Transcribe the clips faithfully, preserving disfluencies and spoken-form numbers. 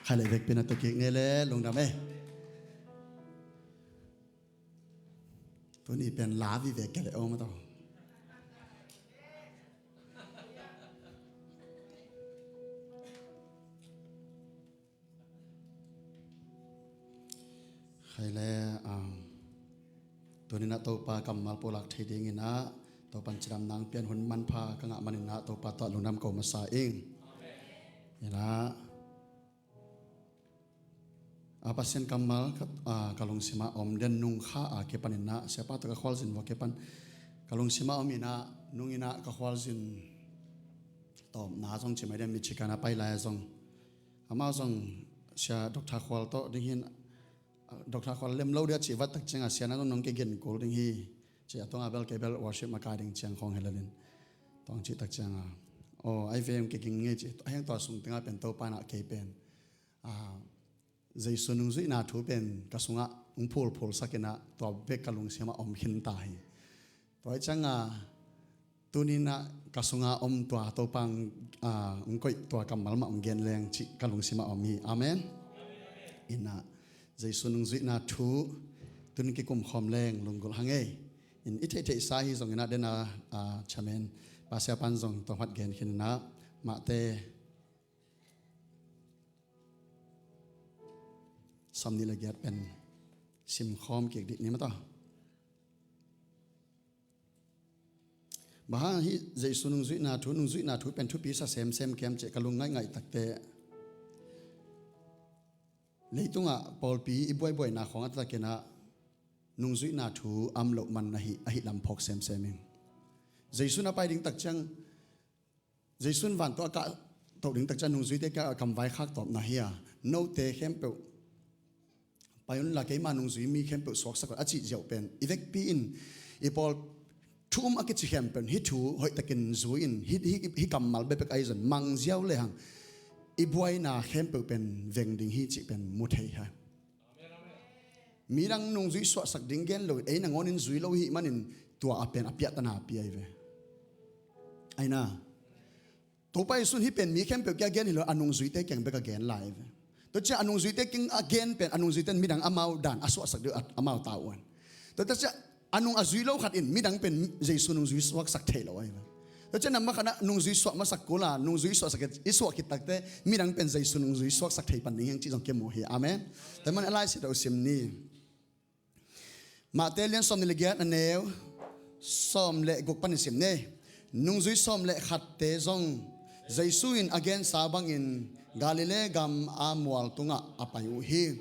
Khai le vekpi na tukik ngei le lungdam e. Tuni pen la vive kele om to. Khai le, ah, tuninah Topa kammal pulak thei dinginah Topan cidam nang pian hun manpha ka ngah maninah Topa tawh lungdam ko masa ing. Inah a Pasian kammal ka, ah, ka lungsimah om den nung kha a kipaninah siapa tawh ka khualzin vua kipan ka lungsimah om inah nunginah ka khualzin tawpna zong cimai den Michigan a pai lai a zong amau zong sia Doctor Khual tawh ding hin, ah, Doctor Khual lem lo dia cih vat tak ciangah sia na nong kigen kul ding hi. Ci a tongah bel kei bel worship makai ding ciang khong helalin tong cih tak ciangah aw ai vem kei ging ngei ci a heng tua sung tengah pen Topa inah kei pen, ah, Jesu nungzuihna thu pen ka sungah ung phulphul sakinah tua bek ka lungsimah om khin ta hi. Tua ih ciangah tuninah ka sunga om tua Topa ung, ah, ung koih tua kammal mah ung gen leng cih ka lungsimah om hi. Amen. Inah Jesu nungzuihna thu tun kikum khawm leng lunggulh hang ei. In i theihtheihsa hi zonginah dena, ah, chamen Pasian pan zong tua hmat gen khin inah Mahte sawmnih le giat pen simkhawm kik dih ni mata. Bang hang hi Jesu nungzuihna thu, nungzuihna thu pen thupi sa semsem kiam cih ka lung ngaihngaih takte leitungah pawlpi i buaibuaina khawng a taktakina nungzuihna thu am loh man ahi, ahi lam phawk semsem ing. Jesu na pai ding tak ciang Jesu in vantung a kah toh ding tak ciang nungzuite kiangah kamvai khak tawpna hi a, note khempeuh pai unla keima nungzui mi khempeuh suaksak un a cih ziau pen i vekpi in i pawl thu um a kici khempeuh in hih thu hoihtakin zui in hih, hih, hih kammal bekbek ahi zon mang ziau lehang i buaina khempeuh pen veng ding hi cih pen mu thei hi. Midang nungzui suahsak ding gen lo, ei nangawnin zui lo hih manin tua a pen a piahtana pi ahi ve. Aina Topa Jesu in hih pen mi khempeuh kia gen hi lo, a nungzuite kiang bek a gen lai ahi ve. Tua ciah a nungzuite kiang a gen pen a nungzuite in midang amau dan a suahsak deuh amau ta uan. Tua ciah a nung a zui lo khat in midang pen Jesu nungzui suaksak thei lo ahi ve. Tua ciah namma khatna nungzui suah masak kula nungzui suahsak i suah khit takte midang pen Jesu nungzui suaksak thei pan ding hiang cih zong kimu hi. Amen. Tua man a lai sia deuh sim ni. Mahte lian sawm ni le giat a neu sawm le guk panin sim ni. Nungzui sawm le khatte zong Jesu in a gensa bangin Galilee gam a mual tungah a pai uh hi.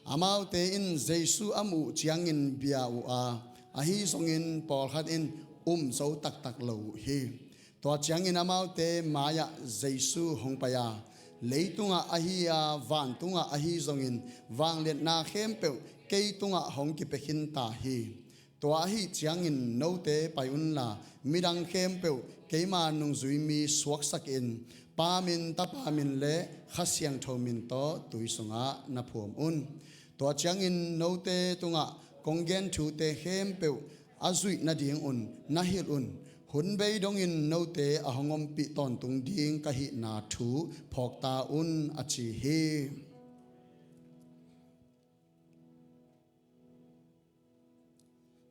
Amaute in Jesu a muh ciangin bia uh a, ahi zongin pawlkhat in um zo taktak lo uh hi. Tua ciangin amaute mai-ah Jesu hong pai a, leitungah ahi a, vantungah ahi zongin vangliatna khempeuh kei tungah hong kipia khin ta hi. Tua ahi ciangin note pai unla midang khempeuh keima nungzui mi suaksak in Pa min, Tapa min le Kha Siangtho min tawh tui sungah na phuam un. Tua ciangin note tungah kong gen thute khempeuh a zuih nadingun na hilh un. Hun bei dongin note a hong ompih tawntung ding ka hihna thu phawkta un a ci hi.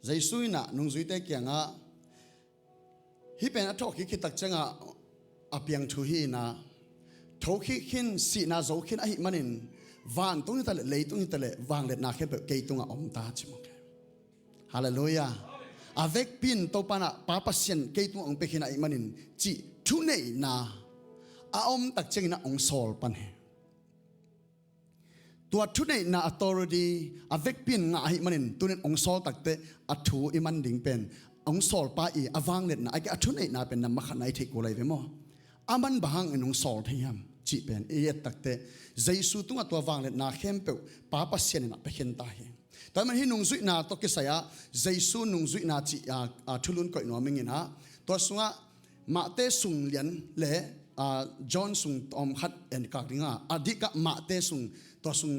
Jesu inah nungzuite kiangah hih pen a thawhkik khit tak ciangah a piang thu hi inah thokhik khin sihna zo khin ahih manin vantung hitaleh leitung hitaleh vangliatna khempeuh kei tungah om ta ci mawk hi. Halleluiah. A vekpi in Topa inah Pa Pasian kei tungah hong pia khin ahih manin cih thuneihna a om tak ciangin ah hong sawl pan hi. Tua thuneihna authority a vekpi in ngah ahih manin tunin hong sawl takte a thu i man ding pen hong sawlpa i a vangliatna a thuneihna pen namma khatna i theih kul ahi ve maw? A man bang hangin hong sawl thei hiam cih pen i et takte Jesu tungah tua vangliatna khempeuh Pa Pasian inah pia khin ta hi. Tua man hi nungzuihna tawh kisai-ah Jesu nungzuihna cih a, a thulun koih nuam ing inah tua sungah Mahte sung lian le, ah, John sung tawm khat en kak ding a, a dikah Mahte sung tua sung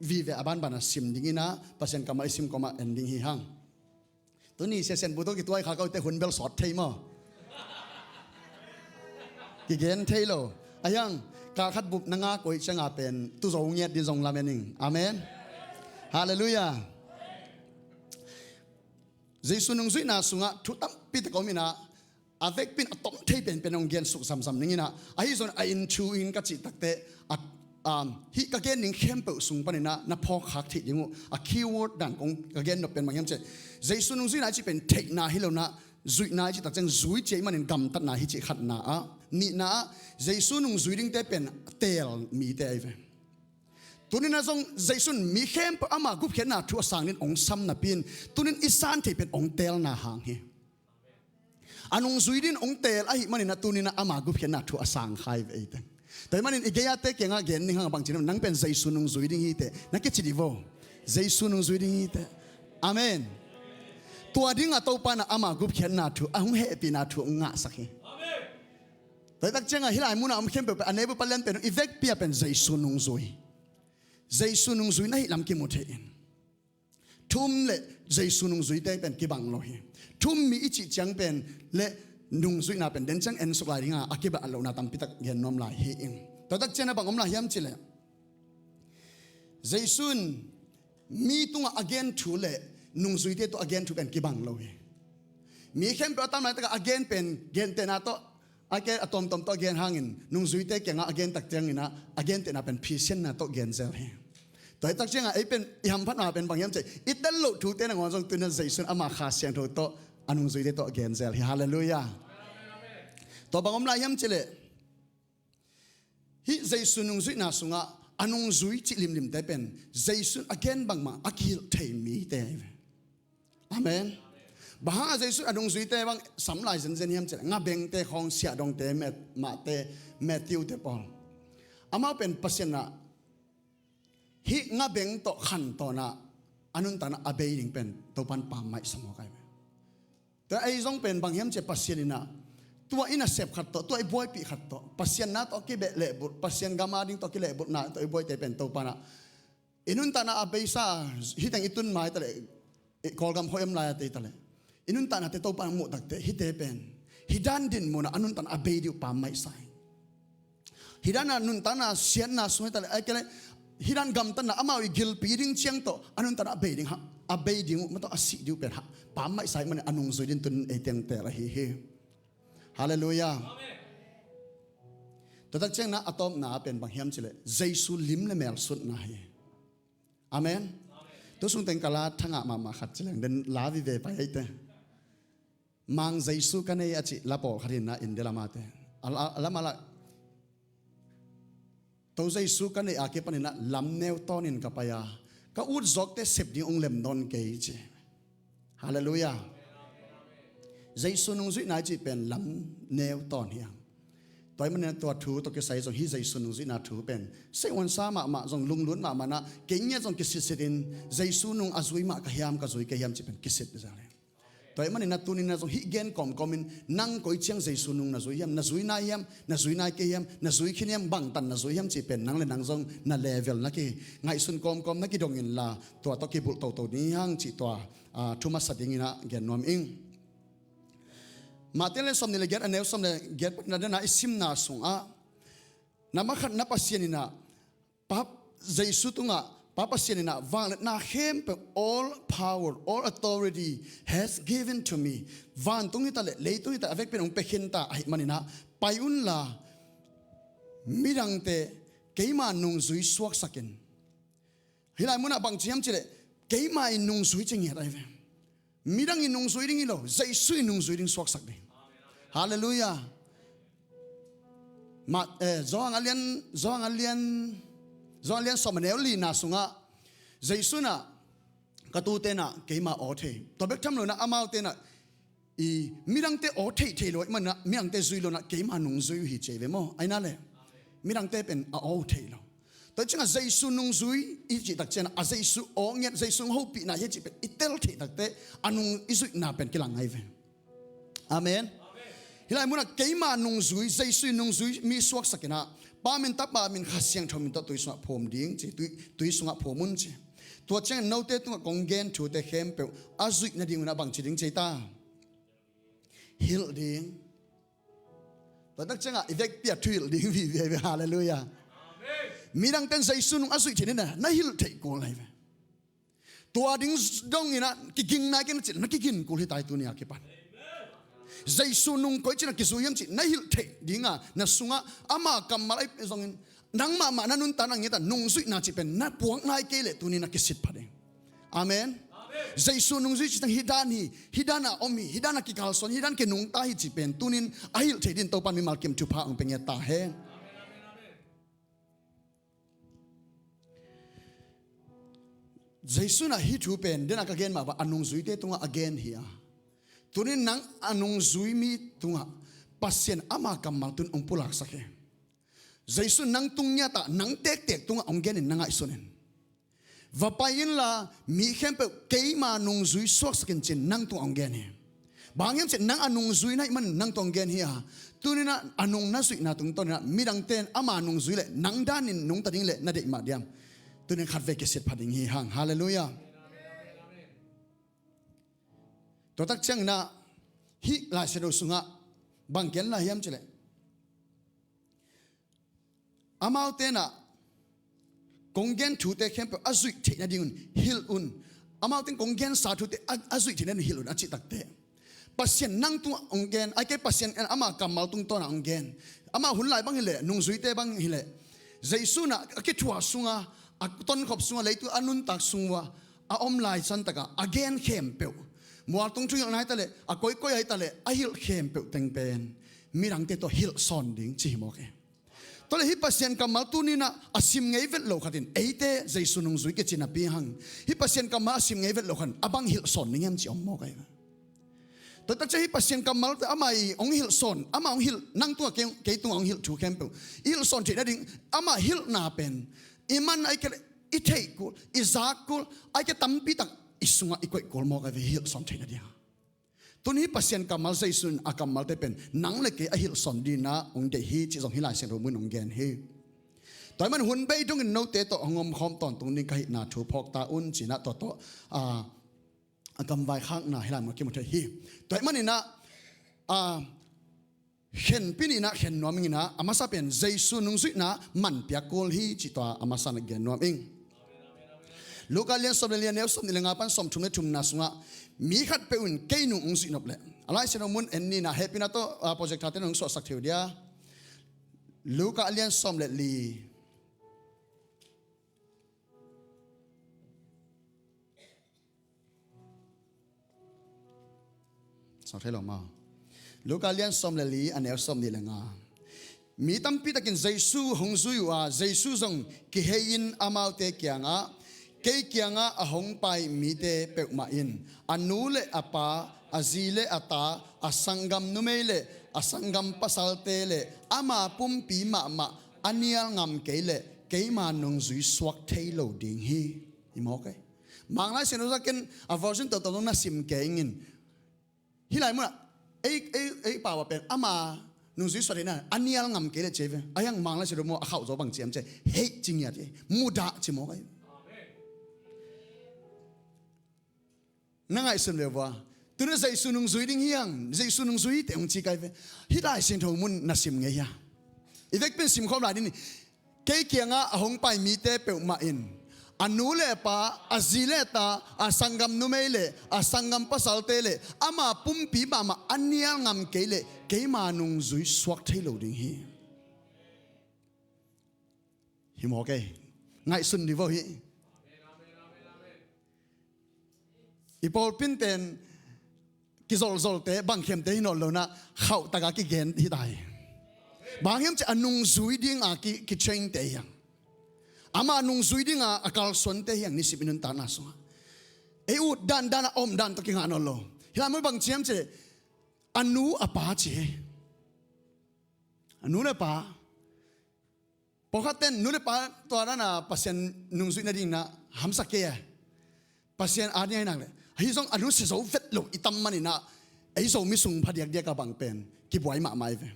vive a banban a sim ding inah Pasian kammal i sim kawmah en ding hi hang. Tuni siasian bu tawh kituai kha kote hun bel sawt thei maw? Kigen thei lo. A hiang Kal khat bup na nga koih cianga pen tuzo ngiat ding zong lamen ing. Amen. Halleluiah. Jesu nungzuihna sungah thu tampi tak a om inah, a vekpi in a tom thei penpen hong gen suk zamzam ning inah, ahi zong a in thu in ka cih takteh, a, um, hih ka gen ding khempeuh sung paninah na phawkkhak theih ding uh a keyword dan kong ka gen nop pen bang hiam cih leh, Jesu nungzuihna i cih pen theihna hi lo inah, zuihna i cih tak ciang zui cih ahih manin gamtatna hi cih khatna ah, nihna ah, Jesu nungzui dingte pen teel mite ahi ve. Tuninah zong Jesu in mi khempeuh ama gupkhiatna thu a sang dingin hong sam napi in, tunin i san thei pen hong teelna hang hi. A nungzui dingin hong teel ahih maninah tuninah ama gupkhiatna thu a sang kha hi ve eite. Tua ahih manin i gei-ate kiangah gen ning hang a bang ci na, nang pen Jesu nungzui ding hi teh na kici dih vo. Jesu nungzui ding hi teh. Amen. Tua dingah Topa inah ama gupkhiatna thu, a hong hehpihna thu hong ngahsak hi. Tua hi tak ciangah hih lai munah om khempeuh pen a neighbor palian pen i vekpi ah pen Jesu nungzui, Jesu nungzui na hih lam kimu thei in. Thu um le Jesu nungzuite pen kibang lo hi. Thu um mi i cih ciang pen le nungzuihna pen den ciang en suk lai dinga a kibat lohna tampi tak gen nuam lai hi ing. Tua tak ciangah bang om lai hiam cih leh, Jesu in mi tungah a gen thu le nungzuite tawh a gen thu pen kibang lo hi. Mi khempeuh a tam laitakah a gen pen gentehna tawh, a ke a tawmtawm tawh a gen hangin nungzuite kiangah a gen tak cianginah a gentehna pen phisianna tawh gen zel hi. Tua hi tak ciangah ei pen i hamphatna pen bang hiam cih leh, i tel loh thute nangawn zong tuninah Jesu in ama Kha Siangtho tawh a nungzuite tawh a gen zel hi. Halleluiah. Tua bang om lai hiam cih leh, hih Jesu nungzuihna sungah a nungzui cih limlimte pen Jesu in a gen bangmah a kihilh thei mite ahi ve. Amen. Bang hangah Jesu in a nungzuite bang sam lai zenzen hiam cih leh, ngabengte khawng, siahdongte, Mat-, Mate, Matthew-te pawl. Amau pen Pasian inah hih ngabeng tawh khantawn inah a nuntakna a bei ding pen Topa in pammaih sa mawk ahi ve. Tua ei zong pen bang hiam cih leh Pasian inah tua i nasep khat tawh, tua i buaipih khat tawh, Pasian na tawh kibeh lehbulh, Pasian gam a ding tawh kilehbulhna tawh i buaite pen Topa inah i nuntakna a beisa, hih teng i tun mai ta leh, i Kawlgam hoih om lai a tei ta leh, i nuntaknate Topa in hong muh takteh hihte pen hih dan din munah a nuntakna a bei ding uh pammaih sa hi. Hih dan a nuntakna siatna sung hi ta leh, ahih kei leh hih dan gamtatna amau i gilpi ding ciang tawh a nuntakna a bei ding ha, a bei ding uh, mah tawh a sih ding uh pen ha, pammaih sa ahih manin a nungzui ding tun ei teng teel ahi hi. Halleluiah. Tua tak ciangin a tawpna pen bang hiam cih leh Jesu lim le mel sutna hi. Amen. Tu sung teng ka la thangah mahmah khat ci leng den la vive pai eite. Mang Jesu ka nei a cih la pawlkhat hi inah India lam a te. A la, a lam a la, To Jesu ka neih a kipaninah lam neu tawnin ka pai a, ka ut zawkte sep ding hong lem nawn kei ci. Halleluiah. Jesu nungzuihna i cih pen lam neu tawn hi hang. Tua ahih manin tua thu tawh kisai zong hih Jesu nungzuihna thu pen seihuansa mahmah zong, lunglut mahmah inah kei ngiat zong kisitsit in Jesu nung a zui mah ka hiam, ka zui kei hiam cih pen kisit zel hi. Tua ahih manin a tuninah zong hih gen kawmkawmin nang koi ciang Jesu nung na zui hiam, na zui nai hiam, na zui nai kei hiam, na zui khin hiam, bangtan na zui hiam cih pen nang le nang zong na level na kingaihsun kawmkawm na kidong inla tua tawh kibulh toto ding hi hang cih tua, ah, thu masa dinginah gen nuam ing. Mate le sawmnih le giat a neu sawm le giat na dena i simna sungah, na makhatna Pasian inah Pa Jesu tungah Pa Pasian inah van le na khempeuh, all power, all authority has given to me. Vantung hi ta le leitung hi ta a vekpi in hong pia khin ta ahih maninah pai unla midangte keima nungzui suaksakin. Hih lai munah bang ci hiam cih leh keima i nungzui ci ngiat ahi ve. Midang i nungzui ding hi lo, Jesu i nungzui ding suaksak ding. Halleluiah. Mah, eh, Johan a lian, Johan a lian, Johan a lian sawm a neu lina sungah Jesu inah ka tute inah keima aw thei. Tua bek tham lo inah amaute inah i midangte aw theih thei lo ahih maninah midangte zui lo inah keima nungzui uh hi ci ahi ve maw? Ahi inah le midangte pen a aw uh thei lo. Tua ciangah Jesu nungzui i cih tak ciangah a Jesu aw ngiat, Jesu hong hopihna hi cih pen i tel theih takteh a nung i zuihna pen kilang ahi ve. Amen. Hih lai munah keima nungzui, Jesu i nungzui mi suaksak inah Pa min, Tapa min, Kha Siangtho min tawh tui sungah phum ding ci, tui, tui sungah phum un ci. Tua ciangah note tungah kong gen thute khempeuh a zuih nading unah bang ci ding ci ei ta? Hilh ding. Tua tak ciangah i vekpi a thuhilh ding vive ve, halleluiah. Midangte'n Jesu nung a zuih theih ding na hilh theih kul lai ve. Tua ding dong inah kiging nai kei na cih na kigin kul hi tai tuni a kipan. Jesu nung koi cih na kizui hiam cih na hilh theih dinga na sungah ama kammal ahi zongin nang mahmah na nuntak nang ngiat a nungzuihna cih pen na puak nai kei leh tuni na kisit pha ding. Amen. Jesu nungzui cih tang hih dan hi, hih dan a om hi, hih dan a kikalsuan, hih dan kinungta hi cih pen tunin a hilh theih din Topan mimal kim thupha hong pia ngiat ta hen. Jesu na hih thu pen dena ka gen mah bang a nungzuite tungah a gen hi a, tunin nang a nungzui mi tungah Pasian ama kammal tun hong pulaksak hi. Jesu nang tung ngiat a nang tektek tungah hong genin na ngaihsunin. Va pai inla mi khempeuh keima nungzui suaksak in cin nang tungah hong gen hi. Bang hiam cih nang a nungzui na hih man nang tungah hong gen hi a, tuninah a nung na zuihna tungtawninah midangte'n ama nungzui leh nang danin nungta ding leh na deih mah diam? Tunin khatvei kisit pha ding hi hang. Halleluiah. Tua tak cianginah hih Lai Siangtho sungah bang gen lai hiam cih leh, amaute inah kong gen thute khempeuh a zuih theih nadingun hilh un. Amaute in kong gensa thute a, a zuih theih nadingun hilh un a cih takteh, Pasian nang tungah hong gen, ahih kei Pasian in ama kammal tungtawnah hong gen. Ama hun lai bang hileh, nungzuite bang hileh, Jesu inah a kithuah sunga, a tonkhop sunga, leitung a nuntak sung ua a om lai santakah a gen khempeuh, mualtung thuhilhna hi taleh, a koikoi ahi taleh, a hilh khempeuh teng pen midangte tawh hilh sawn ding ci hi mawk e. Tua leh hih Pasian kammal tuninah a sim ngei vet lo khatin eite Jesu nungzui kici napi hang, hih Pasian kammal a sim ngei vet lo khatin a bang hilh sawn ding hiam cih om mawk ahi. Tua tak ciang hih Pasian kammal ama i hong hilh sawn, ama hong hilh, nang tungah kei, kei tungah hong hilh thu khempeuh i hilh sawn theih nading ama hilhna pen i man ahih kei leh i theih kul, i zak kul, ahih kei leh tampi tak i sungah i koih kul mawk ahi ve, i hilh sawn theih nading. Tun hih Pasian kammal, Jesu in a kammalte pen nang le kei a hilh sawn dinah hong deih hi cih zong hih Lai Siangtho mun hong gen hi. Tua ahih man hun bei dongin note tawh hong omkhawm tawntung ding ka hihna thu phawk ta un cinah tua tawh, ah, a kamvai khakna hih lai mun kimu thei hi. Tua ahih maninah, ah, khenpi nihnah khen nuam inginah a masa pen Jesu nungzuihna manpiak kul hi cih tua a masa na gen nuam ing. Luka lian sawm le li, a neu sawm nih le nga pan sawm thum le thumna sungah mi khatpeuh in kei nung hong zuih nop leh, a Lai Siangtho mun en ni inah hehpihna tawh, ah, projector-te nong suahsak thei uh dia. Luka lian sawm le li. Sawt thei lo maw? Luka lian sawm le li, a neu sawm nih le nga. Mi tampi takin Jesu hong zui uh a, Jesu zong kihei-in amaute kiangah, kei kiangah a hong pai mite peuhmah in a nu le a pa, a zi le a ta, a sanggam numei le a sanggam pasalte le ama pumpi mahmah a nial ngam kei leh keima nungzui suak thei lo ding hi. I mawk e. Manglai Siangtho zong ken a version toto zong na sim kei ing in. Hih lai munah ei, ei, ei pau ah pen ama nungzui suak theihna a nial ngam kei leh ci hi ve. Ahi hang Manglai Siangtho maw a khauh zaw bang ci hiam ci leh hate ci ngiat hi. Mudah ci mawk ahi. Na ngaihsun ve vua. Tuna Jesu nungzui ding hi hang, Jesu nungzui te hong ci kai ve. Hih Lai Siangtho mun na sim ngei hia? I vekpi in simkhawm lai ding ni. Kei kiangah a hong pai mite peuhmah in a nu le a pa, a zi le a ta, a sanggam numei le a sanggam pasalte le ama pumpi mahmah a nial ngam kei leh keima nungzui suak thei lo ding hi. Hi mawk e. Ngaihsun ni vo hi. I pawlpi in ten kizolzolte, bangkhiamte hi nawn lo inah khauhtaka kigen hi ta hi. Bang hiam ci a nungzui dinga ki, kitrain-te hi hang. Ama nungzui dinga a kalsuante hi hang, nisip i nuntakna sungah. Ei ut dandan a om dan tawh kingah nawn lo. Hih lai mun bang ci hiam ci leh a nu a pa ci hi. A nu le pa. Pawlkhat ten nu le pa tua dana Pasian nungzuih nading na hamsa kei a, Pasian a ding ahi nak leh, ahi zong a nu sia zo vet lo i tam maninah ei Zomi sung phadiakdiak a bang pen kibuai mahmah hi ve.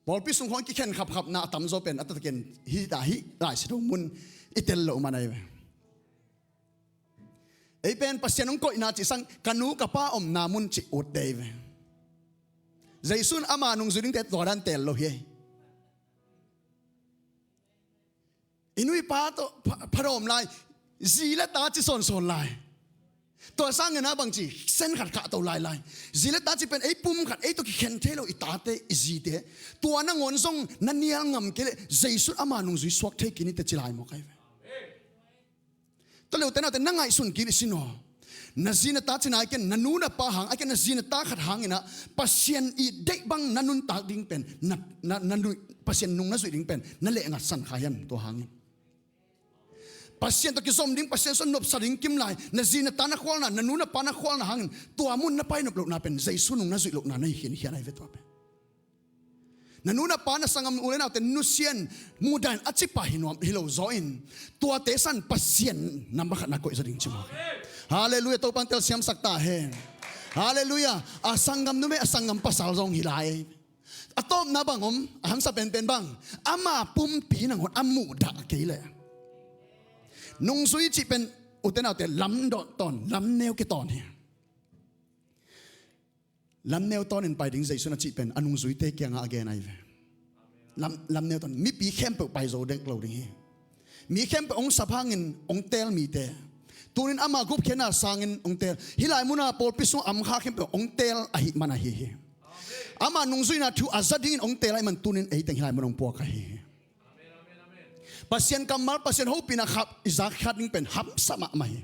Pawlpi sung khawng kikhen khapkhapna a tamzaw pen a taktakin hih ta hih Lai Siangtho mun i tel loh man ahi ve. Ei pen Pasian hong koihna cih sang ka nu ka pa omna mun cih utte hi ve. Jesu in ama nungzui dingte tua dan teel lo hi. I nu i pa tawh pha-, phadawm lai, zi le ta ci sawnsawn lai. Tua sangin a bangci, sen khat khahto lailai. Zi le ta ci pen ei pum khat, ei tawh kikhen thei lo i tate, i zite. Tua nangawn zong na nial ngam kei leh Jesu in ama nungzui suak thei kei ni teh ci lai mawk ahi ve. Tua leh u te nau te na ngaihsun kik i sin aw. Na zi na ta cina a ken, na nu na pa hang a ken, na zi na ta khat hangin ah Pasian i deih bang na nuntak ding pen, na, na, na nu, Pasian nung na zuih ding pen na lehngatsan kha hiam tua hangin? Pasian tawh kizom ding, Pasian sung nopsa ding kim lai, na zi na ta na khualna, na nu na pa na khualna hangin tua mun na pai nop lohna pen Jesu nung na zuih lohna na hi khiankhian ahi ve tua pen. Na nu na pa na sanggam u le naute nusia in, muhdah in a ci pah hi nuam hi lo zaw in, tuate san Pasian nambat khat na koih zaw ding ci mawk hi. Halleluiah, Topa'n telsiamsak ta hen. Halleluiah. A sanggam numei, a sanggam pasal zong hi lai. A tawpna bang om, a hamsa penpen bang, ama pumpi nangawn a muhdah kei leh. Nungzui cih pen u te nau te lam dawh tawn, lam neu kitawn hi. Lam neu tawnin pai ding Jesu na cih pen a nungzuite kiangah a gen ahi ve. Lam, lam neu tawn, mipi khempeuh pai zo dek lo ding hi. Mi khempeuh hong sap hangin hong teel mite. Tunin ama gupkhiatna sangin hong teel. Hih lai muna pawlpi sung a om kha khempeuh hong teel ahih man ahi hi. Ama nungzuihna thu a za dingin hong teel ahih man tunin ei teng hih lai mun hong puak ahi hi. Pasian kammal, Pasian hopihna khap i zak khat ding pen hamsa mahmah hi.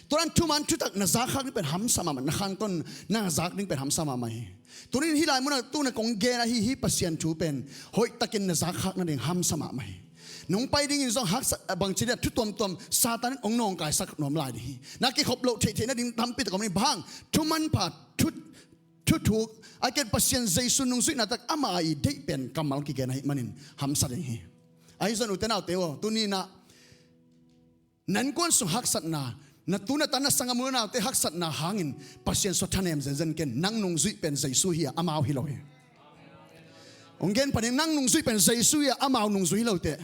Turan thuman thutak na zak khak ding pen hamsa mahmah, na khangton na zak ding pen hamsa mahmah hi. Tunin hih lai muna tuna kong gen ahi hi Pasian thu pen hoihtakin na zak khak nading hamsa mahmah hi. Nong pai dingin zong haksa bangci dia thu tuamtuam Satan in hong nawngkaisak nuam lai ding hi. Na kikhop loh theihtheih nading tampi tak om ding bang hang, thuman pha thu thuthuk a ken Pasian Jesu nungzuihna tak ama i deih pen kammal kigen ahih manin hamsa ding hi. Ahi zong u te nau te aw, tuni na na innkuan sung haksatna, na tu na ta na sanggam u le naute haksatna hangin Pasian sung thanem zenzen ken, nang nungzuih pen Jesu hi a, amau hi lo hi. Hong gen panin nang nungzuih pen Jesu hi a, amau nungzui hi lo teh.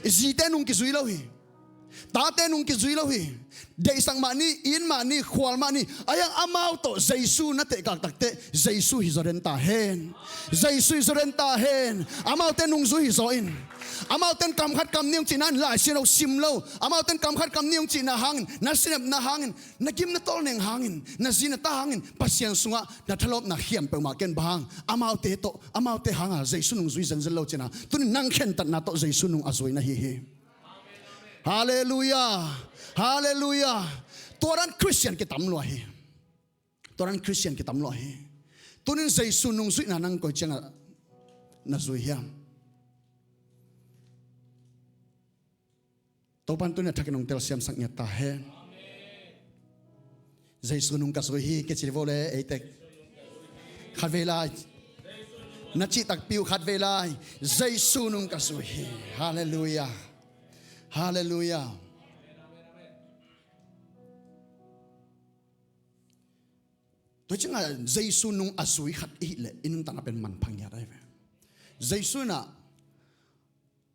I zite nung kizui lo hi. Tate nung kizui lo hi. Deihsak mah ni, it mah ni, khual mah ni. Ahi hang amau tawh Jesu na tehkak tak teh Jesu hi zaw den ta hen. Jesu hi zaw den ta hen. Amaute nungzui hi zaw in. Amaute in kam khat kam nih hong cihna in Lai Siangtho sim lo. Amaute in kam khat kam nih hong cihna hangin, na sinepna hangin, na gim na tawlneng hangin, na zi na ta hangin, Pasian sungah na thalawpna khiam peuhmah ken bang hang, amaute tawh, amaute hanga Jesu nung zui zenzen lo cihna. Tunin nang khentatna tawh Jesu nung a zui na hi hi. Halleluiah. Halleluiah. Tua dan Khristian kitam lua hi. Tua dan Khristian kitam lua hi. Tunin Jesu nung zuihna nang koi ciangah na zui hiam? Topa'n tunin a thakin hong telsiamsak ngiat ta hen. Jesu nung ka zui hi, kici vo le, ei tek. Khatvei lai. Na cih takpi uh khatvei lai. Jesu nung ka zui hi. Halleluiah. Halleluiah. Tua ciangah Jesu nung a zui khat i hih leh i nuntakna pen manpha ngiat ahi ve. Jesu in ah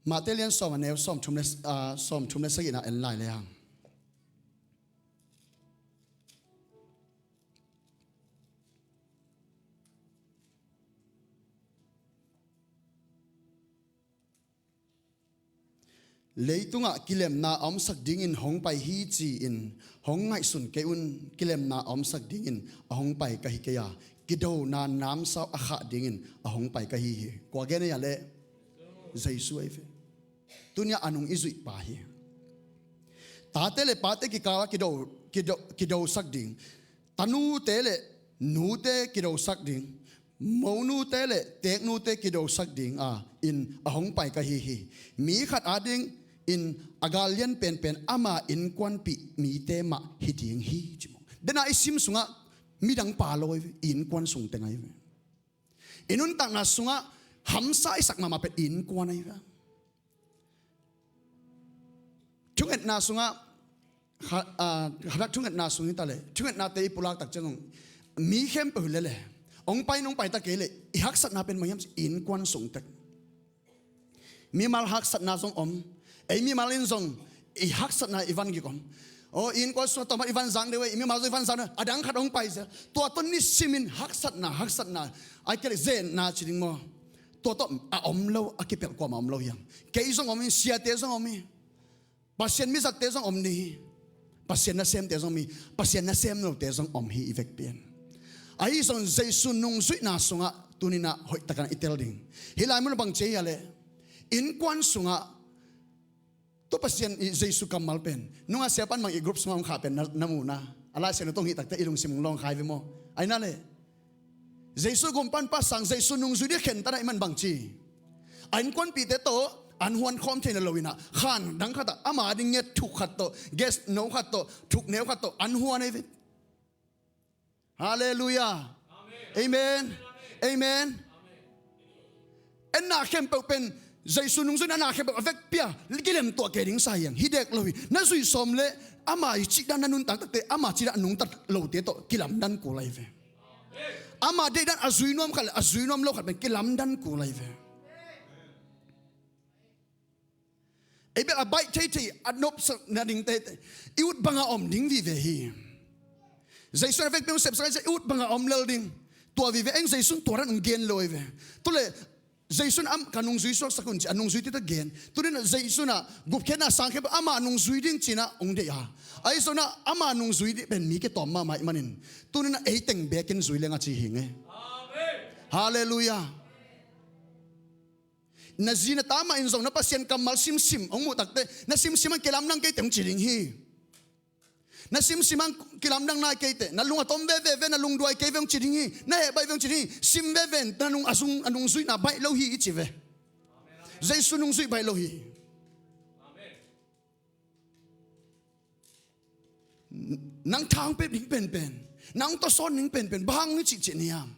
Matthai lian sawm a neu sawmthum le, ah, sawmthum le sagihna en lai le hang. Leitungah kilemna a omsak dingin hong pai hi ci-in hong ngaihsun kei un. Kilemna a omsak dingin a hong pai ka hi kei a, kidona namsau a khah dingin a hong pai ka hi hi. Kua gen ei a leh? Jesu ahi ve. Tuni-ah a nung i zuih pa hi. Tate le pate kikalah kido, kido, kidosak ding. Tanute le nute kidosak ding, monute le teknute kidosak ding a in a hong pai ka hi hi. Mi khat adingin a gal lian penpen ama innkuanpih mite mah hi ding hi ci maw. Dena i sim sungah midang pa lo ahi ve, i innkuan sung teng ahi ve. I nuntakna sungah hamsa i sak mahmah pen i innkuan ahi ve. Thungetna sungah, kha-, ah, khadak thungetna sung hi ta leh, thungetnate i pulak tak ciang zong, mi khempeuh hi leh leh, hong pai nong pai ta kei leh, i haksatna pen bang hiam cih, i innkuan sung tek. Mimal haksatna zong om, ei mimal in zong i haksatna i van gik om. Aw, i innkuan sungah tawmah i van zang deuh e, i mimal zong i van zang deuh, a dang khat hong pai zel. Tua tawh nisimin haksatna, haksatna, a kei le zenna ci ding maw? Tua tawh a om lo, a kipelh kuamah om lo hi hang. Kei zong om hi, siate zong om hi. Pasian mizatte zong om ding hi. Pasian nasemte zong om hi. Pasian nasem lote zong om hi i vekpi in. Ahi zong Jesu nungzuihna sungah tuninah hoihtakin i tel ding. Hih lai mun bang ci hiam cih leh, innkuan sungah tua Pasian i Jesu kammal pen, nungah siapa in bang i group sungah hong khah pen na, na mu na. A Lai Siangtho tawh hong hih takte i lungsim hong lawng kha hi ve maw? Ahi na leh, Jesu gumpa in pasang, Jesu nungzui ding khentatna i man bang ci. A innkuanpihte tawh an huan khawm theihna lo inah, khan dang khatah ama ding nget thuk khat tawh, guest no khat tawh, thukneu khat tawh an huan ahi ve. Halleluiah. Amen. Amen. En na khempeuh pen, Jesu nungzuihna na khempeuh a vekpi a kilem tuah kei ding sa hi hang. Hi dek lo hi. Na zuih sawm leh ama i cihdan na nuntak takte, ama cihdan a nungta lote tawh kilamdan kul ahi ve. Ama deihdan a zui nuam khat le a zui nuam lo khat pen kilamdan kul ahi ve. Ei bel a baih theithei a nopsak nadingte i ut bangah om ding vive hi. Jesu in a vekpi hong sepsak ahih ciang i ut bangah om lel ding. Tua vive eng, Jesu in tua dan hong gen lo ahi ve. Tua leh Jesu in a, ka nungzui suaksak un ci, a nungzuite tawh gen. Tuni-in Jesu in a gupkhiatna sang khempeuh ama nungzui ding ci-in ah hong deih a. Ahi zongin ah ama nungzui ding pen mi kitawm mahmah ahih manin, tuni-in ah ei teng bekin zui leng a ci hi ing e. Halleluiah. Na zi na ta mah in zong na Pasian kammal simsim hong muh takte, na simsim hang kilamdang kei teh hong ci ding hi. Na simsim hang kilamdang nai kei teh, na lung a tom veve ve, na lungduai kei ve hong ci ding hi. Na heh baih ve hong ci ding hi. Sim veve in na nung a zung, a nungzuihna baih lo hi i ci ve. Jesu nungzuih baih lo hi. Nang tha hong pep ding penpen, nang tawsawn ding penpen, bang hang hong cihcih ni hiam?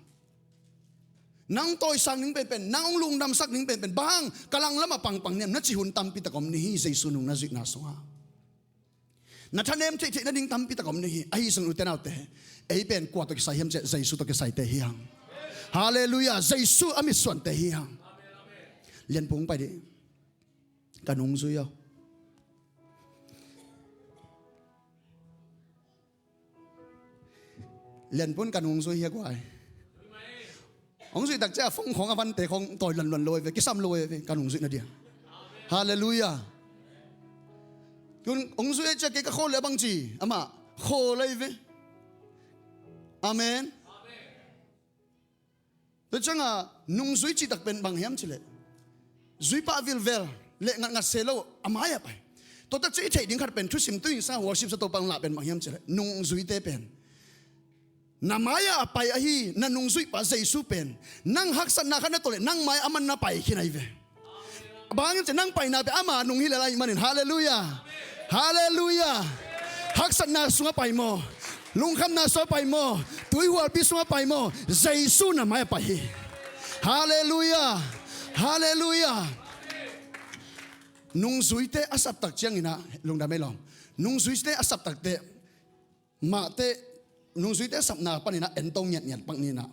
Nang tawisang ding penpen, nang hong lungdamsak ding penpen, bang hang ka langlam ah pangpang ni hiam? Na cih hun tampi tak om ni hi, Jesu nung na zuihna sungah. Na thanem theihtheih nading tampi tak om ni hi. Ahi zong ute naute, ei pen kua tawh kisai hiam cih leh Jesu tawh kisaite hi hang. Halleluiah. Jesu a mitsuante hi hang. Lianpu hong pai dih. Ka nungzui aw. Lianpu in ka nungzui hi a guai. Hong zuih tak ciang a phone khawng a vante khawng tawi luanluan lo ahi ve, kisam lo ahi ve, ka nungzuih na dia. Halleluiah. Tun hong zuih ahih ciang kei ka khawl leh a bang ci, amah khawl ahi ve. Amen. Tua ciangah nungzui cih tak pen bang hiam cih leh, zuipah vilvel le ngatngat se lo a mai-ah pai. Tua tak ciang i theih ding khat pen thusim tui sang worship sa Topa hong lah pen bang hiam cih leh, nungzuite pen na mai-ah a pai ahi, na nungzuihpa Jesu pen nang haksatna khat na tawh leh nang mai-ah aman na pai khin ahi ve. Bang hang hiam cih leh nang paina pen ama nung hi lel ahih manin. Halleluiah. Halleluiah. Haksatna sungah pai maw, lungkhamna sungah pai maw, tuihualpi sungah pai maw, Jesu na mai-ah pai hi. Halleluiah. Halleluiah. Nungzuite a sap tak ciangin ah, lungdam ei lawm. Nungzuite a sap tak teh, Matthai, nungzuite a sapna panin ah en to ngiatngiat pak ni in ah.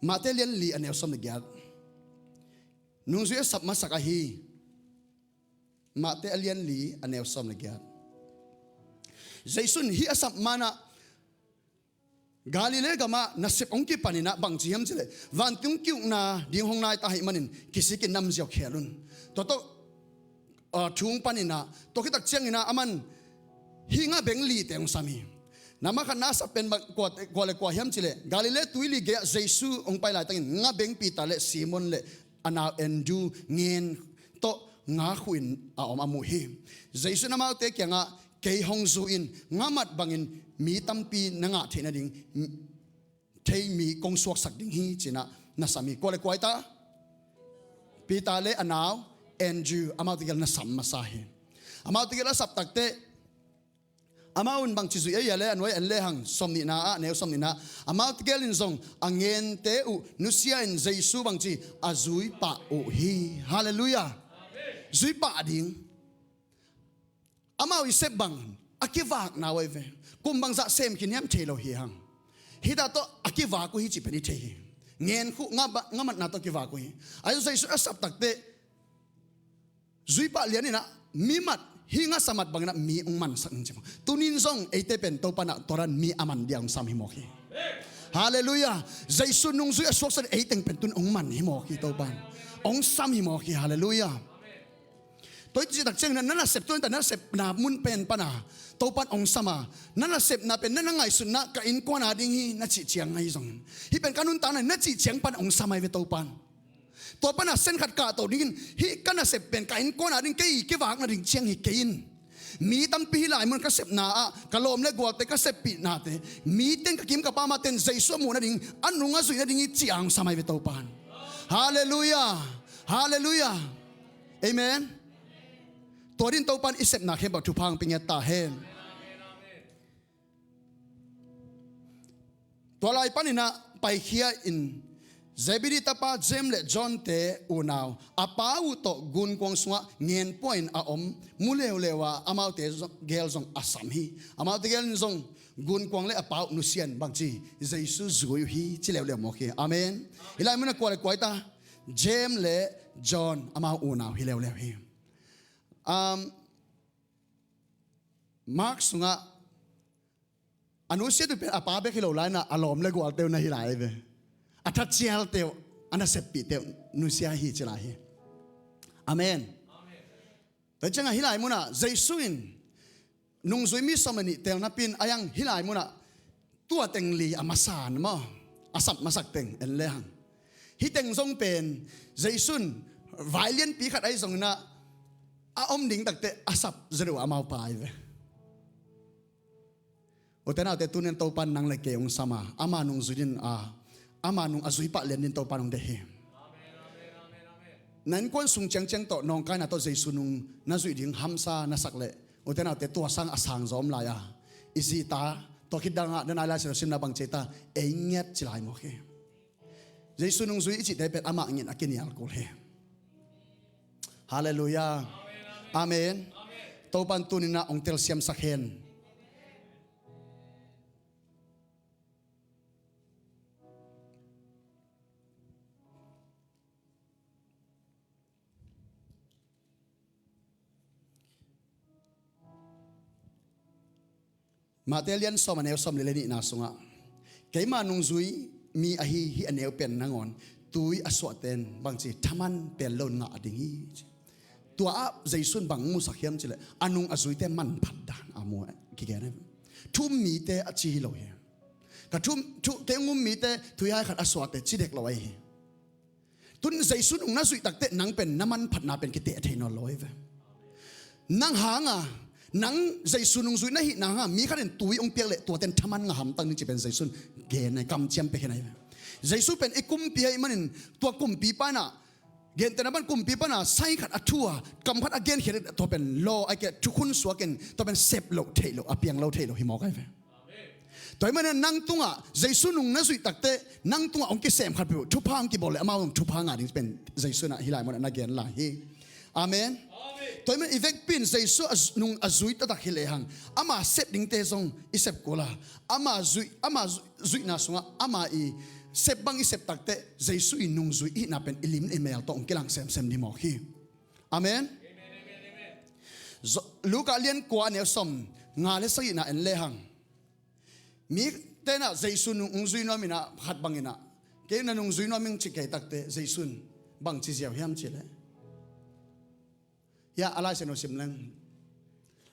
Matthai lian li a neu sawm le giat. Nungzui a sap masak ahi. Matthai a lian li a neu sawm le giat. Jesu in hih a sap ma-in ah Galilee gamah nasep hong kipan in ah bang ci hiam cih leh, vantung ki-ukna ding hong nai ta ahih manin kisikin na om ziau khel un. Tua tawh, ah, thu hong pan in ah, tua khit tak ciangin ah aman hih ngabeng lite hong sam hi. Nambat khatna a sap pen bang kua, kua le kua hiam cih leh, Galilee tuili gei-ah Jesu hong pai laitakin ngabeng Peter le Simon le a nau Andrew ngen tawh nga khuh in a om a muh hi. Jesu in amaute kiangah, kei hong zu in, ngamat bangin mi tampi na ngah theih nading thei mi kong suaksak ding hi, ci-in ah na sam hi. Kua le kua hi ta? Peter le a nau Andrew, amaute gel na sam masa hi. Amaute gel a sap tak teh, amau in bangci zuih ahia leh, a nuai en lehang, sawmnihna ah, neu sawmnihna ah, amaute gel in zong a ngente uh nusia in Jesu bangci a zui pah uh hi. Halleluiah. Zui pah ding. Amau i sep bang a kivakna uh ahi ve. Kum bangzah sem khin hiam thei lo hi hang. Hih dah tawh a kivak uh hi cih pen i thei hi. Ngen khuh, nga ba, ngamatna tawh kivak uh hi. Ahi zong Jesu a sap tak teh, zui pah lian in ah, mi mat, Hih ngasa mat bangin ah mi hong mansak ning ci maw. Tunin zong eite pen Topa in ah tua dan mi a man dia hong sam hi mawk hi. Halleluiah. Jesu nungzui a suaksan ei teng pen tun hong man hi mawk hi Topa in. Hong sam hi mawk hi. Halleluiah. Tua hi cih tak ciangin ah na nasep tuan ta na nasepna mun pen pan a Topa in hong sam a, na nasepna pen na na ngaihsutna ka innkuan a ding hi na cih ciang ahi zongin, hih pen ka nuntakna hi na cih ciang pan hong sam ahi ve Topa in. Tua pan a sen khat kahto dingin hih ka nasep pen ka innkuan a ding kei kivakna ding ciang hi kei in. Mi tampi hih lai mun ka sepna ah ka lawm le gualte ka seppihnate, mi teng ka kim ka pam a ten Jesu a muh nading, a nung a zuih nading hi ci-a hong sam ahi ve Topa in. Halleluiah. Halleluiah. Amen. Tua din Topa in i sepna khempeuh thupha hong pia ngiat ta hen. Tua lai panin ah paikhia in Zebedi tapa James le John te unau a pa uh tawh gunkuang sungah ngen pua in a om mu leuleu a amaute zong, gel zong a sam hi. Amaute gel in zong gunkuang le a pa uh nusia in bangci Jesu zui uh hi ci leuleu mawk hi. Amen. Hih lai mun ah kua le kua hi ta? James le John amau unau hi leuleu hi. Um, Mark sungah a nusiat uh pen a pa bek hi lo lai in ah a lawm le gualte uh na hi lai ve. A thacialte uh, a naseppihte uh nusia hi ci lai hi. Amen. Tua ciangah hih lai munah Jesu in nungzui mi sawm le nih tel napi in a yang hih lai munah tua teng li a masa in maw, a sap masak teng en lehang, hih teng zong pen Jesu in vai lianpi khat ahi zongin ah a om ding takte a sap zaw deuh a amau pa ahi ve. Ute naute, tunin Topa in nang le kei hong sam a, ama nungzui dingin a, ama nung a zui pah lian dingin Topa in hong deih hi. Na innkuan sung ciangciang tawh nawngkaina tawh Jesu nung na zuih ding hamsa na sak leh, ute naute, tua sang a sang zaw om lai a, i zi ta, tua khit dangah na nai Lai Siangtho simna bang ci ta, ei ngiat ci lai mawk hi. Jesu nungzui i cihte pen amah ngiat a kinial kul hi. Halleluiah. Amen. Topa in tuninah hong telsiamsak hen. Matthai lian sawm a neu sawm le nihna sungah, keima nungzui mi ahi hi a neu pen nangawn tui a suahte in bangci thaman pen lo in ngah ding hi. Tua ah Jesu in bang musak hiam cileh a nung a zuite manphat dan a mu kigen hi. Thu um mite a ci hi lo hi. Ka thu um, thu, kei hong um mite tui hai khat a suahte ci dek lo ahi hi. Tun Jesu nung na zuih takte nang pen na manphatna pen kiteh thei nawn lo hi ve. Nang hanga, nang Jesu nungzui na hih nanga mi khat in tui hong piak leh tuaten thaman ngah hamtang ding ci pen Jesu in gen ahi, kamciam pia khin ahi ve. Jesu pen i kumpi ahi manin tua kumpi panah, gentehna pan kumpi pana sai khat a thu a kam khat a genkhia tua pen law ahi kei, thukhun suakin tua pen sep loh theih loh, a piang lo theih loh hi mawk ahi ve. Tua ahih manin nang tungah Jesu nung na zuih takte nang tungah hong kisem khat peuh thupha hong kibawl le amau zong thupha ngah ding pen Jesu in ah hih lai munah na gen lai hi. Amen. Tua ahih manin i vekpi in Jesu a zu-, nung a zui taktak hi lehang ama sep dingte zong i sep kul a, ama zuih, ama zuih, zuihna sungah ama i sep bang i sep takte Jesu i nungzui i hihna pen i lim i mel tawh hong kilang semsem ding mawk hi. Amen. Zo-, Luka lian kua a neu sawm nga le sagihna en lehang, mi tenah Jesu nung hong zui nuam inah khat banginah, kei na nung zui nuam ing ci kei takte Jesu in bang ci ziau hiam cileh, hia a Lai Siangtho sim leng,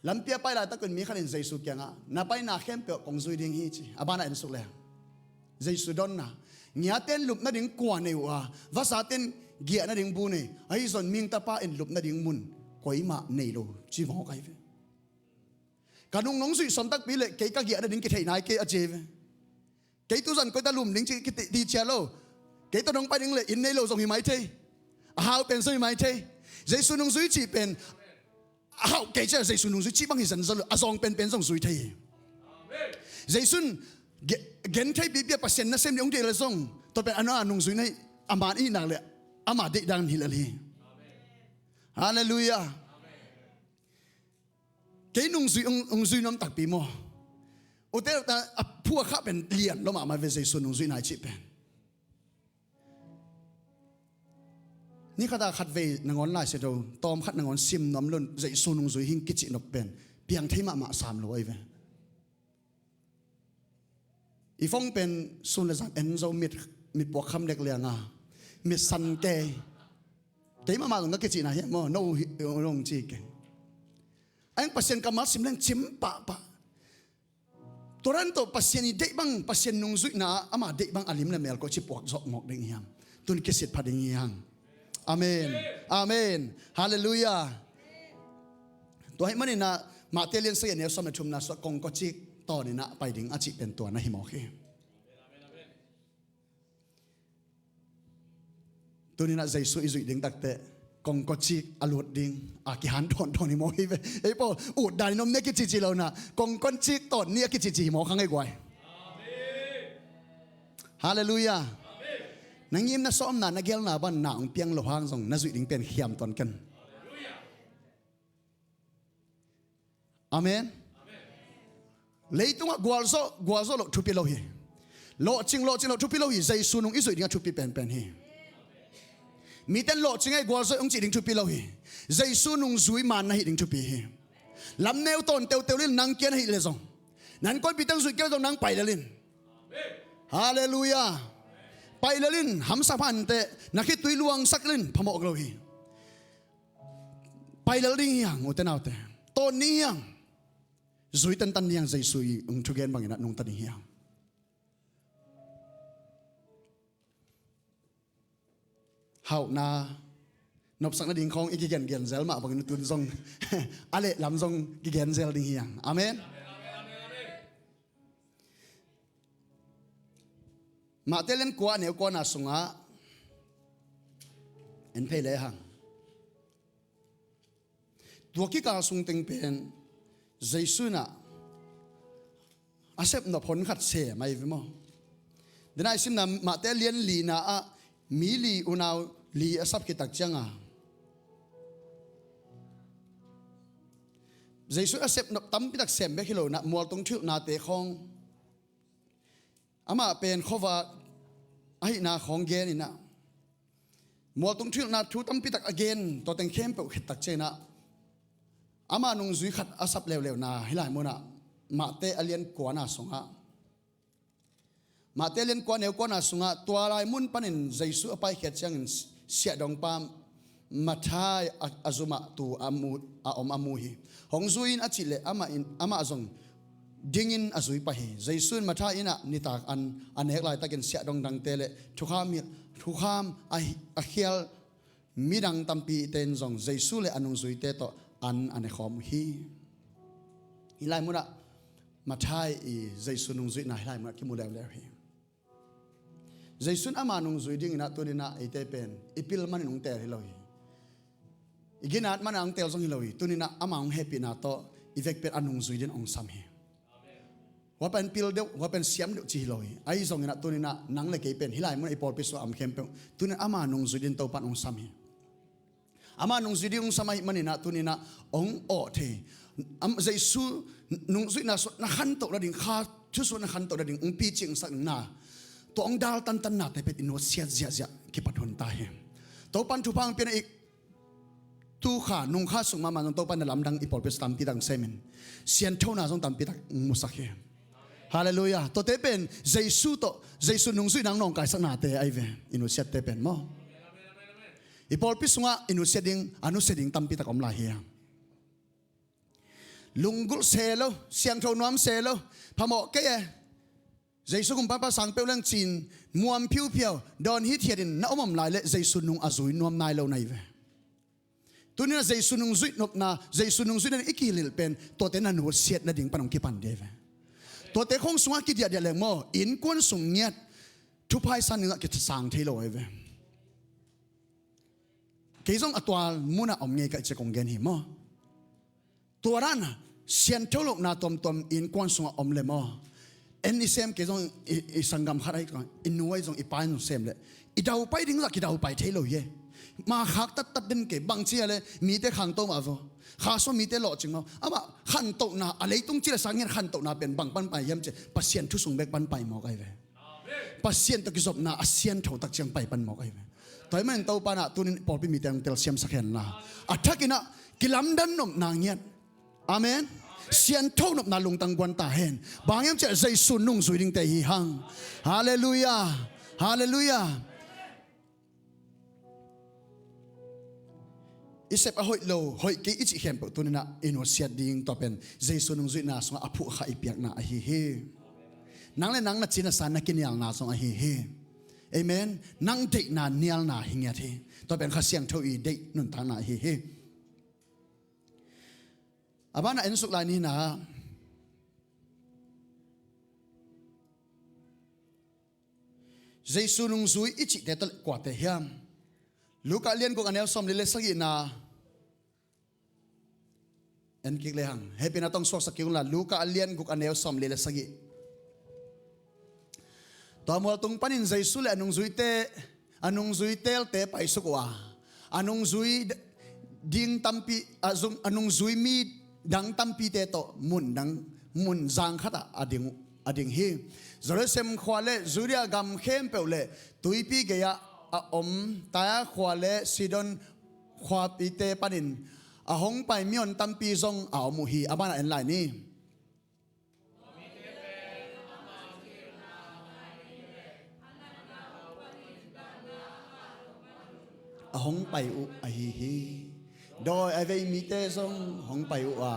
lampi a pai laitak un mi khat in Jesu kiangah, na paina khempeuh kong zui ding hi ci. A banah en suk lehang, Jesu donna, ngiate in lup nading kua nei uh a, vasate in giah nading bu nei, ahi zong mihing tapa in lup nading mun koimah nei lo ci mawk ahi ve. Ka nung nong zuih sawm takpi leh kei ka giah nading kithei nai kei a ci ve. Kei tuzan koita lum ding ci kiti, ti cia lo. Kei tawh nong pai ding leh inn nei lo zong hi mai thei. A hau pen zong hi mai thei. Jesu nung zui cih pen a hau kei cia Jesu nung zui cih bang hi zan zalo. A zawng penpen zong zui thei hi. Jesu in ge-, gen thei pipi a Pasian nasem ding hong deih leh zong tua pen a nung zui na hi, a man i hih nak leh ama deih dan hi lel hi. Halleluiah. Kei nungzui, hong, hong zui nuam takpi maw? Ute, a phuakha pen lian lo mahmah ve Jesu nungzui nai cih pen. Ni khatah khatvei nangawn Lai Siangtho tawm khat nangawn sim nuam lo-in Jesu nungzui hing kicih nop pen piang thei mahmah sam lo ahi ve. I phone pen sun le zan en zo, mit, mit puak kham lek lianga, mit san kei. Kei mahmah zong ka kicihna hiam maw, no hi, no hong ci keng. Aeng Pasian kammal sim leng cim pahpah. Tua dan tawh Pasian i deih bang, Pasian nungzuihna ah ama deih bang a lim le mel koi ci puak zawh mawk ding hiam? Tun kisit pha ding hiam? Amen. Amen. Halleluiah. Tua ahih maninah Mate lian sagih a neu sawm le thumna sungah kongkaw cik tawninah pai ding a cih pen tua na hi mawk hi. Tuninah Jesu i zuih ding takteh kongkaw cik a lut ding a kihan thawn thawn hi mawk hi ve. Ei pawl ut dan in om ni a kicici lonah kongkaw cik tawn ni a kicici hi mawk hang ei guai. Halleluiah. Na ngimna sawmna na gelna ban na hong piang lo hang zong na zuih ding pen khiam tuan ken. Amen. Leitungah gualzawh gualzawh loh thupi lo hi. Lawhcing lawhcing loh thupi lo hi. Jesu nung i zuih dingah thupi penpen hi. Miten lawhcing ei gualzawh hong cih ding thupi lo hi. Jesu nungzui man na hih ding thupi hi. Lamneu tawn teuteu lel nang kia na hih le zong, nan kawipite hong zuih kei le zong nang pai lel in. Halleluiah. Pai lel in, hamsa phanteh na khitui luangsak lel in, phamawh lo hi. Pai lel ding hi hang, ute naute. Tawn ni hi hang. Zui tantan ni hi hang, Jesu i hong thugen banginah nungta ding hi hang. Hauhna, nopsak nading khawng i kigengen zel mah bangin tun zong a lehlam zong kigen zel ding hi hang. Amen. Mate lian kua a neu kuana sungah en phei le hang. Tua kikal sung teng pen Jesu inah a sepnop hon khat sem ahi ve maw? Denai simna Mate lian lina ah mi li unau li a sap khit tak cianga Jesu a sepnop tampitak sem bek hi lo inah mualtung thuhilhnate khawng, amah pen khuavak ahihna khawng gen inah mualtung thuhilhna thu tampitak a gen, tua teng khempeuh khit tak cianginah ama nungzui khat a sap leuleuna hih lai munah Mate a lian kuana sungah, Mate lian kua neu kuana sungah tua lai mun panin Jesu a paikhiat ciangin siahdongpa Matthai a, a zumah tu a mu, a om a mu hi. Hong zui in a cih leh amah in, amah zong dingin a zui pah hi. Jesu in Matthai innah nitak an a nek laitakin siahdong dangte le thukham hi, thukham a, a khial midang tampite in zong Jesu le a nungzuite tawh an a nekhawm uh hi. Hih lai munah Matthai i Jesu nungzuihna hih lai munah kimu leuleu hi. Jesu in ama nungzui dinginah tuninah eite pen i pil manin hong teel hi lo hi. I ginat manin hong teel zong hi lo hi. Tuninah ama hong hehpihna tawh i vek pen a nungzui din hong sam hi. Hua pen pil deuh, hua pen siam deuh ci hi lo hi. Ahi zonginah tuninah nang le kei pen hih lai munah i pawlpi sungah a om khempeuh tuninah ama nungzui din Topa in hong sam hi. Ama nungzui ding hong sam ahih maninah tuninah hong awh thei. Am, Jesu nungzuihna sungah na khantoh nading, kha thu sungah na khantoh nading hong picingsak na, tua hong dal tantan nate pen i nusiat ziahziah kipat hun ta hi. Topan thupha hong pian a, i tu kha nung kha sung mahmah zong Topan na lamdang i pawlpi sung tampi dang semin sianthona zong tampi tak musak hi. Halleluiah. Tuate pen Jesu tawh, Jesu nungzuihna hong nawngkaisaknate ahi ve, i nusiatte pen maw? I pawlpi sungah i nusia ding, a nusia ding tampi tak om lai hi. Lunggulh se lo, siangtho nuam se lo, phamawh kei e, Jesu kumpipa sang peuh leng cin, muam phiuphiau dawn hithiatin na om om lai le Jesu nung a zui nuam nai lo na hi ve. Tuninah Jesu nungzuih nopna, Jesu nungzuihna i kihilhilh pen tuate na nusiat nading pan hong kipan dih ahi ve. Tuate khawng sungah kidiahdiah leng maw, innkuan sung ngiat, thupha i san dingah kisang thei lo ahi ve. Kei zong a tual munah om ngei ka i cia kong gen hi maw? Tua dan a siantho lohna tuamtuam innkuan sungah om le maw? En i sem kei zong i, i sanggam khat ahi, i nu ahi zong i pa in zong sem le i daupai ding zah kidaupai thei lo hi e. Ma khak tattat den kei bang cia le mite khangto mah vo. Kha sua mite lawhcing mah. Amah khantohna a leitung ci le sang hian khantohna pen bang pan pai hiam cia Pasian thu sung bek pan pai mawk ahi ve. Pasian tawh kizopna a siantho tak ciang pai pan mawk ahi ve. Tua ahih manin Topa in ah tunin pawlpi mite hong telsiamsak hen la, a thakin ah kilamdan nopna ngiat. Amen. Siangtho nopna lungtang guan ta hen. Bang hiam cih leh Jesu nungzui dingte hi hang. Halleluiah. Halleluiah. I sep a hoih lo, hoih kei i cih khempeuh tunin ah i nusiat ding, tua pen Jesu nungzuihna sungah a phuhkha i piakna ahi hi. Nang le nang na cina sa na kinialna zong ahi hi. Amen. Nang deihna nialna hi ngiat hi. Tua pen Kha Siangtho i deih nuntakna ahi hi. A banah en suk lai ni na. Jesu nungzui i cihte tawh le kuate hiam? Luka lian guk a neu sawmli le sagihna. En kik le hang. Hehpihna tawh suaksak kik unla, Luka a lian guk a neu sawmli le sagih. Tua mual tung panin Jesu le a nungzuite, a nungzui teelte paisuk uh a, a nungzui ding tampi, a zung, a nungzui mi dang tampite tawh mun dang, mun zang khatah a ding uh, a ding hi. Jerusalem khua le Judea gam khempeuh le tuipi gei-ah a om Tyre khua le Sidon khuapite panin a hong pai mion tampi zong a om uh hi. A banah en lai ni. A hong pai uh ahi hi. Dawi a vei mite zong hong pai uh a,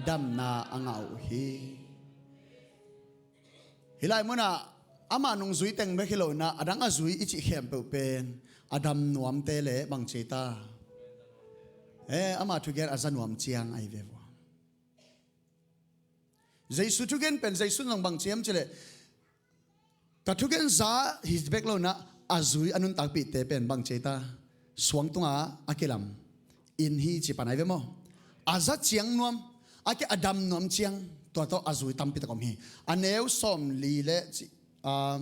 damna a ngah uh hi. Hih lai munah amah nungzui teng bek hi lo in ah, a dang a zui i cih khempeuh pen a dam nuamte le bang ci ei ta? Eh, ama thugen a za nuam ciang ahi ve vua. Jesu thugen pen Jesu in zong bang ci hiam cih leh, ka thugen za hi bek lo in ah, a zui a nuntakpihte pen bang ci ei ta? Suang tungah a kilam inn hi ci pan ahi ve maw? A za ciang nuam, a ki a dam nuam ciang, tua tawh a zui tampi tak om hi. A neu sawmli le ci, ah,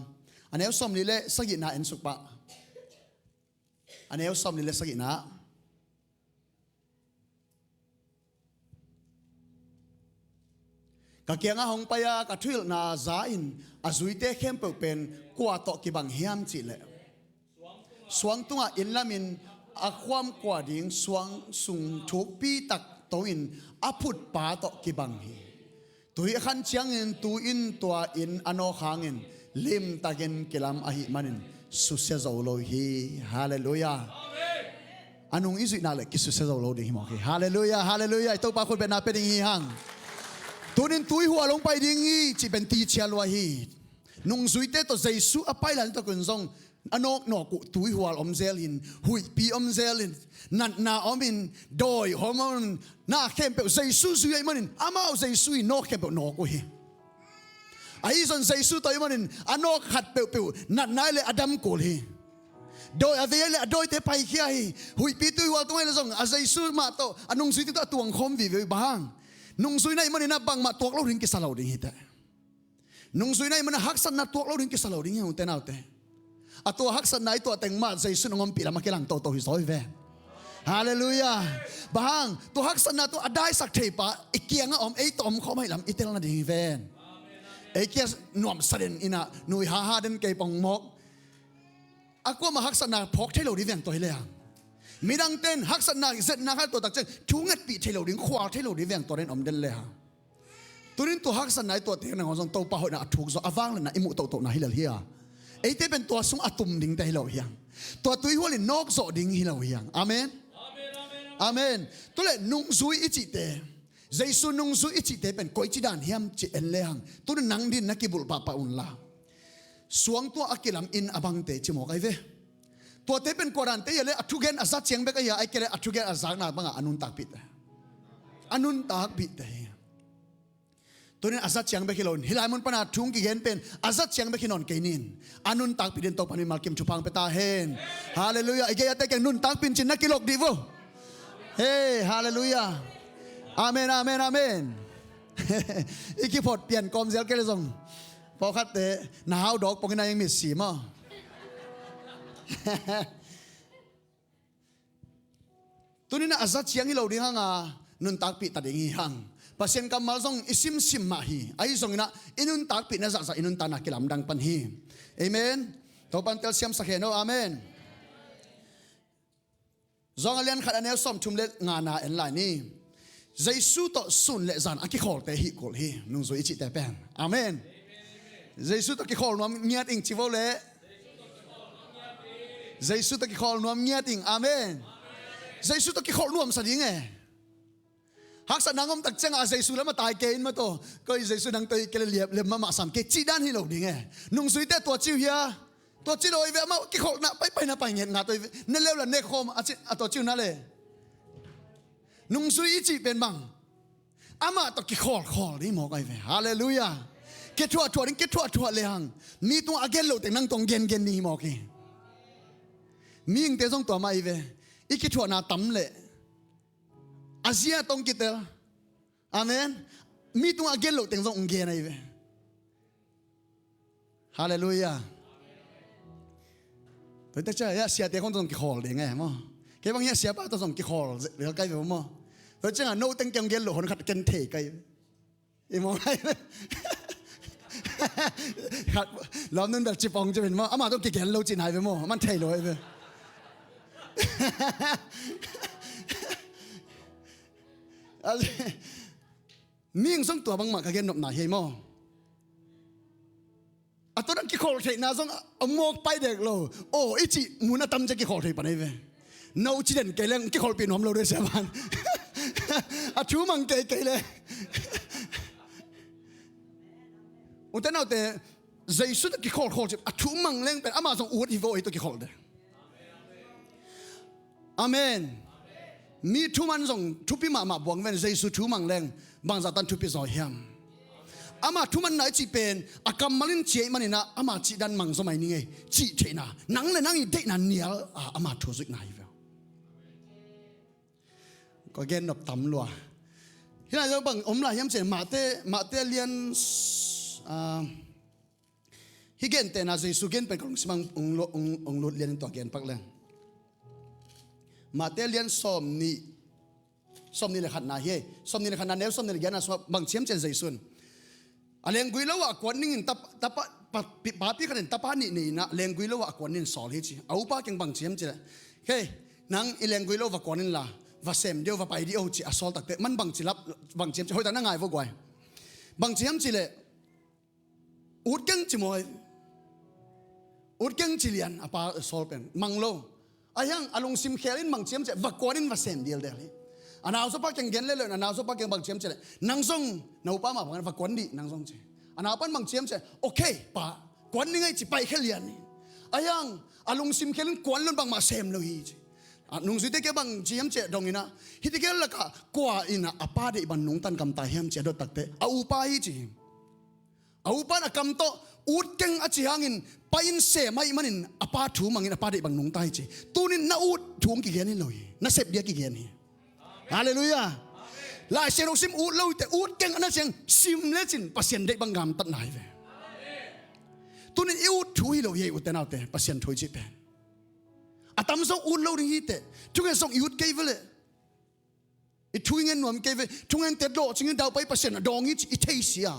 a neu sawmli le sagihna en suk pah. A neu sawmli le sagihna. Ka kiangah hong pai-a ka thuhilhna za-in a zuite khempeuh pen kua tawh kibang hiam cih leh, suang tungah inn lamin a khuam kua ding suang sung thukpi tak to-in a phutpa tawh kibang hi. Tui a khan ciangin tu-in tua inn a nawk hangin limtakin kilam ahih manin susia zo lo hi. Halleluiah. A nung i zuih nak leh kisusia zo lo ding hi mawk hi. Halleluiah, halleluiah. I Topa khut betna pia ding hi hang. Tunin tuihual hong pai ding hi cih pen ticia lua hi. Nungzuite tawh Jesu a pai lai takun zong a nawknawk uh tuihual om zelin, huihpi om zelin, natna omin, dawi om omin, na khempeuh Jesu zui ahih manin amau Jesu i nawk khempeuh nawk uh hi. Ahi zong Jesu tawh ahih manin a nawk khat peuhpeuh natna ahih leh a dam kul hi. Dawi a vei ahih leh a dawite paikhia hi. Huihpi tuihual tung ahih leh zong a Jesu mah tawh a nungzuite tawh a tuangkhawm vive uh. Bang hang? Nungzuina ahih manin ah bangmah tuak lo ding kisa lo ding hi teh. Nungzuina ahih manin haksatna tuak lo ding kisa lo ding hi, ute naute. A tua haksatna i tuah teng mah Jesu in hong ompih lam a kilang toto hi zaw hi ven. Halleluiah. Bang hang? Tua haksatna tawh a daisak theipa i kiangah om, ei tawh omkhawm ahih lam i telna ding hi ven. Ei kia nuamsa den in ah, nui haha den kei pong mawk. A kuamah haksatna phawk thei lo ding veng tua hi lehang. Midangte in haksatna zetna khat tuah tak ciang thu ngetpih thei lo ding, khual thei lo ding veng tua den om den lehang. Tunin tua haksatna i tuahte nangawn zong Topa hoihna a thuk zaw, a vangliatna i muh tohtohna hi lel hi a. Eite pen tua sung a tum dingte hi lo hi hang. Tua tuihual in nawk zawh ding hi lo hi hang. Amen. Amen. Tuleh nungzui i cihte, Jesu nungzui i cihte pen koici dan hiam cih en lehang, tunin nang din na kibulh pahpah unla, suang tungah a kilam inn a bangte ci mawk ahi ve. Tuate pen kua dante hi a leh, a thugen a za ciang bek ahi a, ahih kei leh a thugen a zakna bangah a nuntakpihte, a nuntakpihte hi. Tunin a za ciang bek hi loin, hih lai mun pana thu hong kigen pen a za ciang bek hi nawn kei nin, a nuntakpih dingin Topa in mimal kim thupha hong pia ta hen. Halleluiah. I gei-ate kiang nuntakpih in ci-in na kilok dih vo. Hei, halleluiah. Amen, amen, amen. I kiphot pian kawm zel kei leh zong pawlkhatte na hau dawk pongin a ing mitsi maw? Tunin a za ciang hi lo ding hang a, nuntakpih ta ding hi hang. Pasian kammal zong i simsim mah hi. Ahi zongin ah i nuntakpihna zahzah i nuntakna kilamdang pan hi. Amen. Topa in telsiamsak hen aw. Amen. Johan a lian khat a neu sawmthum le ngana en lai ni. Jesu tawh sun le zan a kikhawlte hih kul hi, nungzui i cihte pen. Amen. Jesu tawh kikhawl nuam ngiat ing ci vo le. Jesu tawh kikhawl nuam ngiat ing. Amen. Jesu tawh kikhawl nuamsa ding e. Haksatna ngom tak ciangah a Jesu lam a tai kei in mah tawh, koi Jesu nang tawh i kei le liap lem mahmah sam kei cih dan hi lo ding e. Nungzuite tua ci uh hia? Tua ci lo i ve, amah kikholhna paipaina pai nget nga tawh i ve. Ne leu la ne khawm a ci, a tua ci uh na le. Nungzui i cih pen bang? Amah tawh kikhawlkhawl ding mawk a i ve. Halleluiah. Kithuahthuah ding, kithuahthuah le hang mi tungah a gen loh teng nang tawh hong gengen ding hi mawk hi. Mihingte zong tua mah i ve. I kithuahna tam leh a zia tawh hong kitel. Amen. Mi tungah a gen loh teng zong hong gen a i ve. Halleluiah. Tua hi tak ciang hia, siate khong tawh zong kikhawl ding e maw? Kei bang hia, siapa tawh zong kikhawl lel kai ve maw? Tua hi ciangah no teng kei hong gen loh hon khat ken thei kai ve. I maw ngai ve. Khat lawm nun bel cipawng ci ven maw? Amah tawh kigen lo ci nai ve maw? Man thei lo hi ve. Mihing zong tua bangmah ka gennopna hi ei maw? A tua dang kikhawl theihna zong a mawk pai dek lo. Aw, i cih mun a tam ciang kikhawl thei pan ei ve. No ci den kei leng kikholhpih nuam lo de sia van. A thu mang kei kei le. Ute naute, Jesu tawh kikholhkhawl cih a thu mang leng pen amah zong ut hi vaw ei tawh kikholh de. Amen. Mi thuman zong thupi mahmah buang ven, Jesu thu mang leng bangzah tan thupi zaw hiam? Amah thumanna i cih pen a kammal in ciai maninah amah cihdan mang zaw mai ning ei cih theihna, nang le nang i deihna nial a amah thu zuihna hi ve. Ka gennop tam lua. Hih lai zo bang om lai hiam cih leh Mahte, Mahte lian, ah, hih gentehna Jesu gen pen ka lungsim ah hong, hong, hong lut lian in tua gen pak leng. Mahte lian sawm nih, sawm nih le khatna hi ei. Sawm nih le khatna neu sawm nih le giatna sungah bang ci hiam cih leh Jesu in a lenggui lo ah kuan dingin tapa, tapa, pa, pi, papi khat in tapa nih nei inah lenggui lo ah kuan dingin sawl hi ci. A upa kiang bang ci hiam cih leh, "Hei, nang i lenggui lo va kuan inla, va sem dih o, va pai dih o," ci a sawl takteh man bang ci lap, bang ci hiam cih leh, hoih tak na ngai vo guai. Bang ci hiam cih leh, "Ut keng," ci maw. "Ut keng," ci lian a pa sawl pen mang lo. Ahi hang a lungsim khel in bang ci hiam cih leh, "Va kuan in va sem dildel hi." A nauzopa kiang gen leh lo in a nauzopa kiang bang ci hiam cih leh, "Nang zong na upa mah bangin va kuan dih nang zong," ci. A naupan bang ci hiam cih leh, "Okay pa, kuan ning ei," ci, paikhe lian hi. Ahi hang a lungsim khel in kuan lo in bangmah sem lo hi ci. A nungzuite kiang bang ci hiam cih leh dong inah, hihte khel lakah kua inah a pa deih bang nungta in gamta hiam ci a dot takteh a upa hi ci hi. A upan a kam tawh ut keng a ci hangin pai in sem ahih manin a pa thu mangin a pa deih bang nungta hi ci. Tunin na ut thu hong kigen hi lo hi. Na sep dih a kigen hi. Halleluiah. Lai Siangtho sim ut lo hi teh, ut keng a na ciang sim lecin Pasian deih bang gamtatna hi ve. Tunin i ut thu hi lo hi ei, ute naute, Pasian thu i cih pen. A tam zong ut lo ding hi teh. Thungen zong i ut kei ve leh. I thu i ngen nuam kei ve, thungen tetlawh cingin daupai Pasian a dawng hi ci i thei sia.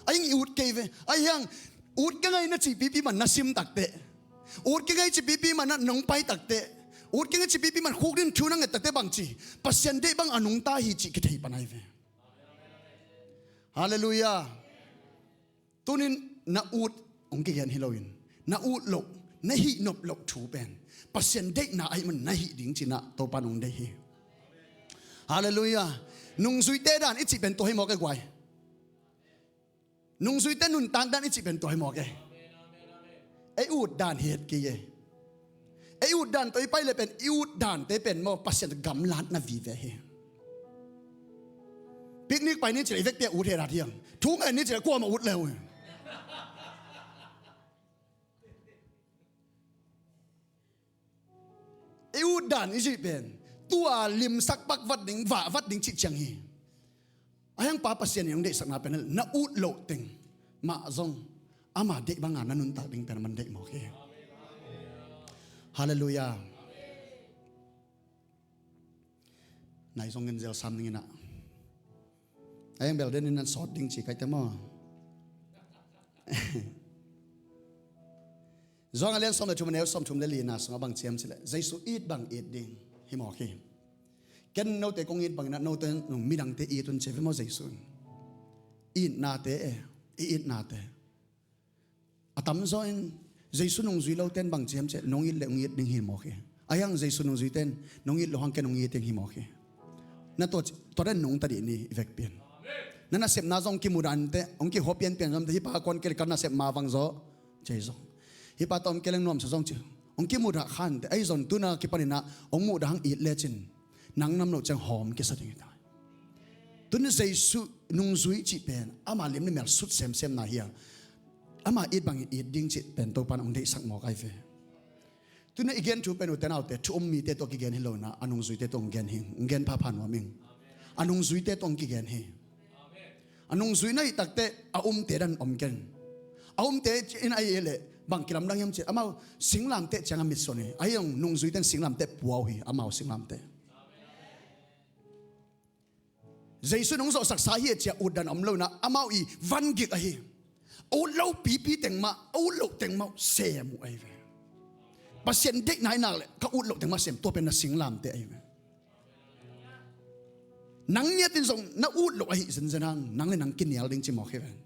Ahi hang i ut kei ve, ahi hang ut keng ei na cih pipi man na sim takteh, ut keng ei cih pipi man na nong pai takteh, ut keng ei cih pipi man khuk din thu na nget takteh bang ci, Pasian deih bang a nungta hi cih kithei pan ahi ve. Halleluiah. Tunin na ut hong kigen hi loin, na ut loh, na hih nop loh thu pen Pasian deihna ahih man na hih ding cinah Topan hong deih hi. Halleluiah. Nungzuite dan i cih pen tua hi mawk e guai. Nungzuite nuntak dan i cih pen tua hi mawk e. Ei ut dan hi het kei e. Ei ut dan tawh i pai le pen i ut dante pen maw Pasian gamlatna vive hi. Picnic pai ni cih leh i vekpi a ut het at hiang. Thu ngen ni cih leh kuamah ut leu hi. I ut dan i cih pen tua limsak pak vat ding, vah vat ding cih ciang hi. Ahi hang Pa Pasian in hong deihsakna pen na ut loh teng mah zong ama deih banga na nuntak ding pen man deih mawk hi. Halleluiah. Nai zong ngen zel sam ning inah. Ahi hang bel den in nan sawt ding ci kai te maw. Johan a lian sawm le thum a neu sawm thum le lina sungah bang ci hiam cih leh Jesu it bang it ding. hi mawk hi. Ken note kong it bangin ah note nung midangte it un ci ve maw Jesu in. I itnate e, i itnate. A tamzaw in Jesu nungzui lote in bang ci hiam cih leh nong it leh hong it ding hi mawk hi. Ahi hang Jesu nungzuite in nong it loh hang ken hong it ding hi mawk hi. Na tua, tua dan nungta dih ni i vekpi in. Na nasepna zong kimudah inteh, hong kihua pianpian zong inteh, hih pa kuan kei leh ka nasepna vang zaw. Cei zong. Hih pa tawh om kei leng nuamsa zong ci. Hong kimudah kha inteh, ahi zong tu-in a kipanin ah hong mudah hang it lecin nang nam loh ciang hawm kisa ding hi ta. Tu-in Jesu nungzui cih pen ama lim le mial sut semsem na hi a, ama it bangin it ding cih pen Topa in hong deihsak mawk ahi ve. Tu-in i gen thu pen ute naute, thu um mite tawh kigen hi lo-in ah, a nungzuite tawh hong gen hi, hong gen phapha nuam ing. A nungzuite tawh hong kigen hi. A nungzui na hih takteh a umte dan om ken. A umte in a hih leh bang kilamdang hiam cih leh amau singlamteh ciang a mitsuan hi. Ahi zong nungzuite in singlamteh pua uh hi, amau singlamteh. Jesu in hong zawhsaksa hi a ci a utdan om lo-in ah, amau i vangik ahi. A ut lo pipi teng mah, a ut loh teng mah sem uh ahi ve. Pasian deihna i nak leh ka ut loh teng mah sem, tua pen na singlamteh ahi ve. Nang ngiatin zong na ut loh ahi zenzen hang, nang le nang kinial ding ci mawk hi ven.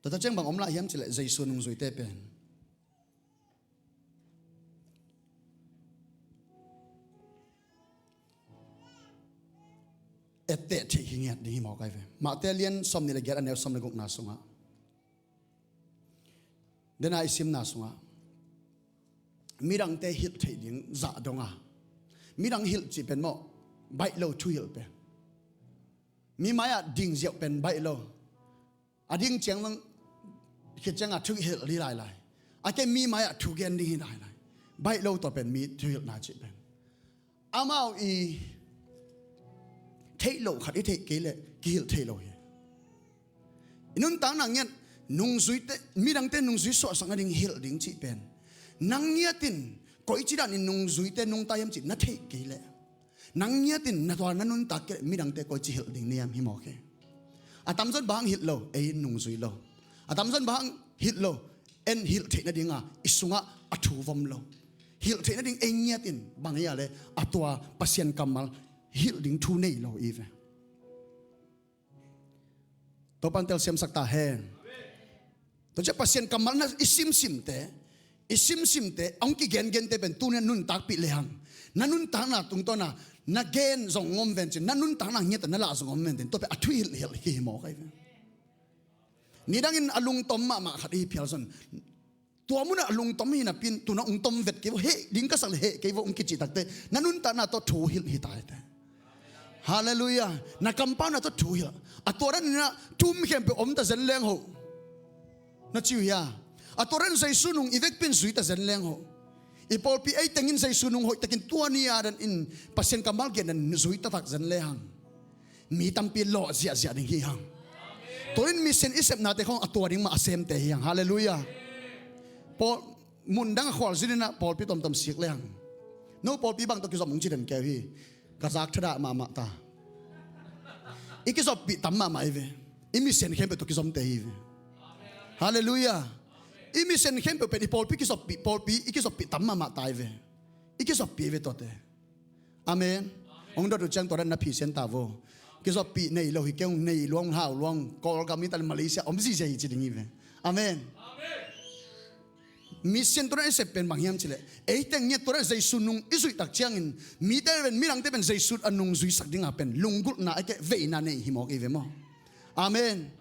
Tua ta ciang bang om lai hiam cih leh Jesu nungzuite pen etteh theih hi ngiat ding hi mawk ahi ve. Matthai a lian sawmnih le giat, a neu sawm le gukna sungah, dena i simna sungah midangte hilh theih ding zah dong a, midang hilh cih pen maw, baih lo thuhilh pen, mi mai-ah ding ziau pen baih lo. A ding ciang zong khit ciangah thuhilh hi lailai. A kei mi mai-ah thugen ding hi lailai. Baih lo tua pen mi thuhilhna cih pen. Amau i theih loh khat i theih kei leh kihilh thei lo hi. I nuntakna ngiat nungzuite, midangte nungzui suahsak nading hilh ding cih pen, nang ngiatin koici danin nungzuite nungta hiam cih na theih kei leh, nang ngiatin na tua na nuntak kei leh midangte koici hilh ding na hiam hi mawk hi. A tamzaw in bang hang hilh lo, ei in nungzui lo. A tamzaw in bang hang hilh lo, en hilh theih nadinga i sungah a thu vom lo. Hilh theih nading ei ngiatin bang hi a leh a tua Pasian kammal hilh ding thu nei lo i ve. Topa in telsiamsak ta hen. Tua ciang Pasian kammal na i simsimte, i simsimte, a hong kigengente pen tu-in a nuntakpih lehang, na nuntakna tungtawna na gen zong om ven cin, na nuntakna ngiat na lah zong om ven cin, tua pen a thuhilhhilh hi mawk ahi ve. Nidangin a lungtom mahmah khat i phial zon. Tua munah lungtom hi napi-in, tu-in ah hong tom vet kei vo, heh ding ka sak leh heh kei vo hong kici takteh, na nuntakna tawh thuhilh hi ta hi teh. Halleluiah. Na kampauna tawh thuhilh. A tua danin ah thu-um khempeuh om ta zen leng hoh, na ci uh hia? A tua danin Jesu nung i vekpi-in zui ta zen leng hoh. I pawlpi ei tengin Jesu nung hoihtakin tua ni-a danin Pasian kammal gen danin zui taktak zen lehang, mi tampi lawh ziahziah ding hi hang. Tua in mission i sepnate khawng a tua ding mah a semte hi hang. Halleluiah. Pawl, mundang a khualzin in ah pawlpi tomtom sik lehang, no pawlpi bang tawh kizom hong ci den kei uh hi. Ka zak thadah mahmah ta. I kizoppih tam mahmah hi ve. I mission khempeuh tawh kizomte hi ve. Halleluiah. I mission khempeuh pen i pawlpi kizoppih, pawlpi i kizoppih tam mahmah ta hi ve. I kizoppih hi ve tuate. Amen. Hong dot uh ciang tua dan na phisian ta vo. Kizoppih nei lo hi kei, hong nei luang, hau luang, Kawlgam hi ta leh Malaysia om zihziah hi ci ding hi ve. Amen. Mission tua dan i sep pen bang hiam cih leh, ei teng ngiat tua dan Jesu nung i zuih tak ciangin mite pen, midangte pen Jesu a nung zuisak dingah pen lunggulhna, a kei veina nei hi mawk i ve maw. Amen.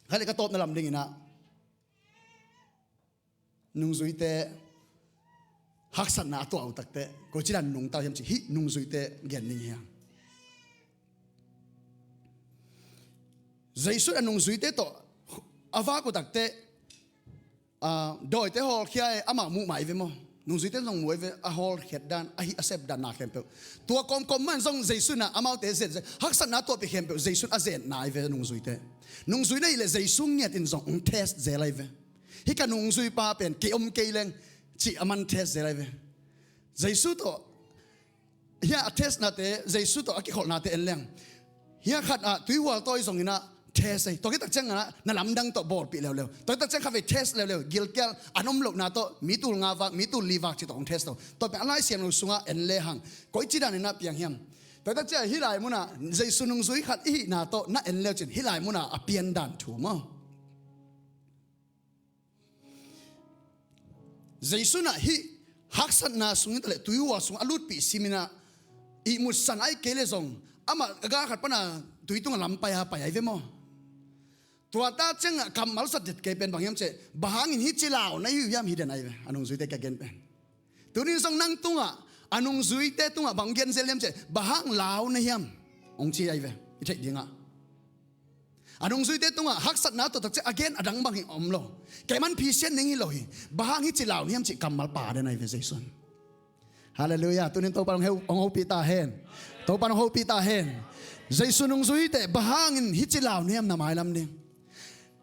Kha leh ka tawpna lam dingin ah, nungzuite haksatna a tuah uh takteh koici dan nungta uh hiam cih hih nungzuite gen ding hi hang. Jesu a nungzuite tawh a vak uh takteh, ah, dawite hawlkhia e, amah muh mah i ve maw. Nungzuite zong muh i ve, a hawlkhiat dan, a hih a sep dan na khempeuh. Tua kawmkawm man zong Jesu in ah amaute zen, zen, haksatna a tuahpih khempeuh Jesu in a zenna i ve nungzuite. Nungzui na hih leh Jesu ngiatin zong hong test zel ahi ve. Hih ka nungzuipa pen kei om kei leng cih a man test zel ahi ve. Jesu tawh, hia a testnate, Jesu tawh a kikholhnate en leng, hia khat ah tuihual tawi zongin ah test ei. Tua khit tak ciang na, na lamdang tawh bawlpih leuleu. Tua khit tak ciang khatvei test leuleu. Gilkial an om lohna tawh, mi tul nga vak, mi tul li vak ci tawh hong test tawh. Tua pen a Lai Siangtho sungah en lehang koici danin a piang hiam? Tua khit tak ciang hih lai munah Jesu nungzui khat i hihna tawh na en leu cin hih lai munah a piandan thu maw? Jesu in ah hih haksatna sungin taleh tuihual sungah a lutpih simin ah ihmutsan ahih kei leh zong amah a gal khat pana tui tungah lam pai a pai ahi ve maw? Tua ta ciangah kammal zat det kei pen bang hiam cih leh, bang hangin hih ci lau na hi uh hiam, hi den ahi ve a nungzuite ka gen pen. Tunin zong nang tungah a nungzuite tungah bang gen zel hiam cih leh, bang hang lau na hiam, hong ci ahi ve i theih dingah. A nungzuite tungah haksatna tawh tak ciang a gen a dang bang hi om lo. Keimah in phisian ning hi lo hi. Bang hang hih ci lau na hiam cih kammal pha den ahi ve Jesu in. Halleluiah. Tunin Topa hong heu, hong hopih ta hen. Topa hong hopih ta hen. Jesu nungzuite bang hangin hih ci lau na hiam na mailam ding.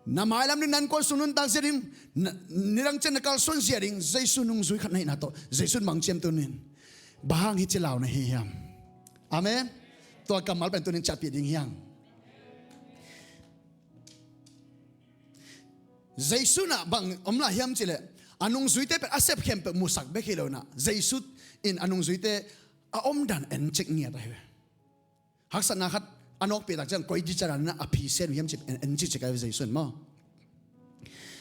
Na mailam ding, na innkuan sung nuntak zia ding, na, nidang ciang na kalsuan zia ding, Jesu nungzui khat na hihna tawh Jesu in bang ciam tunin, bang hang hih ci lau na hi hiam? Amen. Tua kammal pen tunin ciahpih ding hi hang. Jesu in ah bang om lai hiam cih leh, a nungzuite pen a sep khempeuh musak bek hi lo in ah, Jesu in a nungzuite a omdan en cik ngiat ahi ve. Haksatna khat a nawkpih tak ciang koi ding ciang a phisian uh hiam cih en, en cik cik ahi ve Jesu in maw?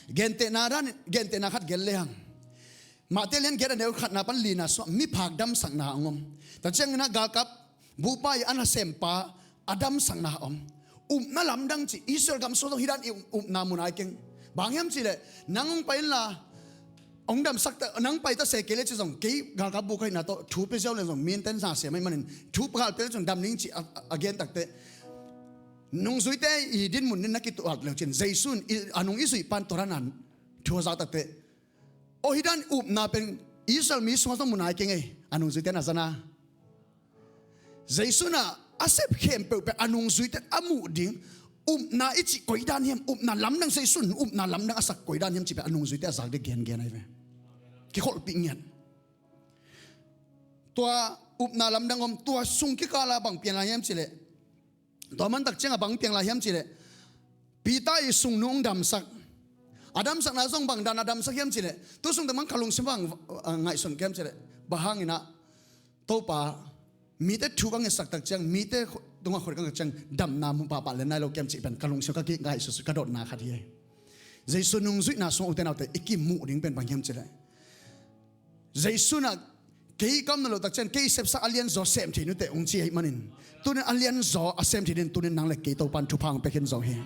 Gentehna dan, gentehna khat gen lehang, Matthai lian giat a neu khatna pan lina sungah miphak damsakna hong om. Tua ciangin ah galkap bupa i a nasempa a damsakna a om. Upna lamdang cih Israel gam sung zong hih dan i upna mu nai keng. Bang hiam cih leh, nang hong pai inla, hong damsak ta, nang pai ta se kei leh ci zong, kei galkap bupa ka hihna tawh thu pia ziau leng zong, min ten sa se mai manin, thu pia gal pia leh zong dam ning cih a, a, a gen takteh, nungzuite i dinmun in na kituat leu cin, Jesu in i, a nung i zuih pan tua dan a thu a za takteh, aw, hih dan upna pen Israel mi sungah zong mu nai keng ei, a nungzuite na za na. Jesu in ah a sep khempeuh pen a nungzuite a muh ding, upna i cih koi dan hiam, upna lamdang, Jesu in upna lamdang a sak koi dan hiam cih pen a nungzuite a zak ding gengen ahi ve. Kikholhpih ngiat. Tua upna lamdang om, tua sung kikal a bang piang lai hiam cih leh, tua man tak ciang a bang piang lai hiam cih leh, Peter i sungnu hong damsak. A damsakna zong bang dan a damsak hiam cih leh, tu sung teng bang ka lungsim bang, ah, ngaihsun kei hiam cih leh, bang hangin ah Topa, mite thu ka ngetsak tak ciang, mite tungah khut ka nget ciang, damna mu pahpah len nai lo kem cih pen ka lungsim ka kingaihsut, ka dotna khat hi. Jesu nungzuihna sung ute naute i kimuh ding pen bang hiam cih leh, Jesu in ah kei ka om na loh tak ciang kei sepsak a lianzaw sem thei nute hong ci ahih manin, tunin a lianzaw a sem thei ding, tunin nang le kei Topa in thupha hong pia khin zo hi.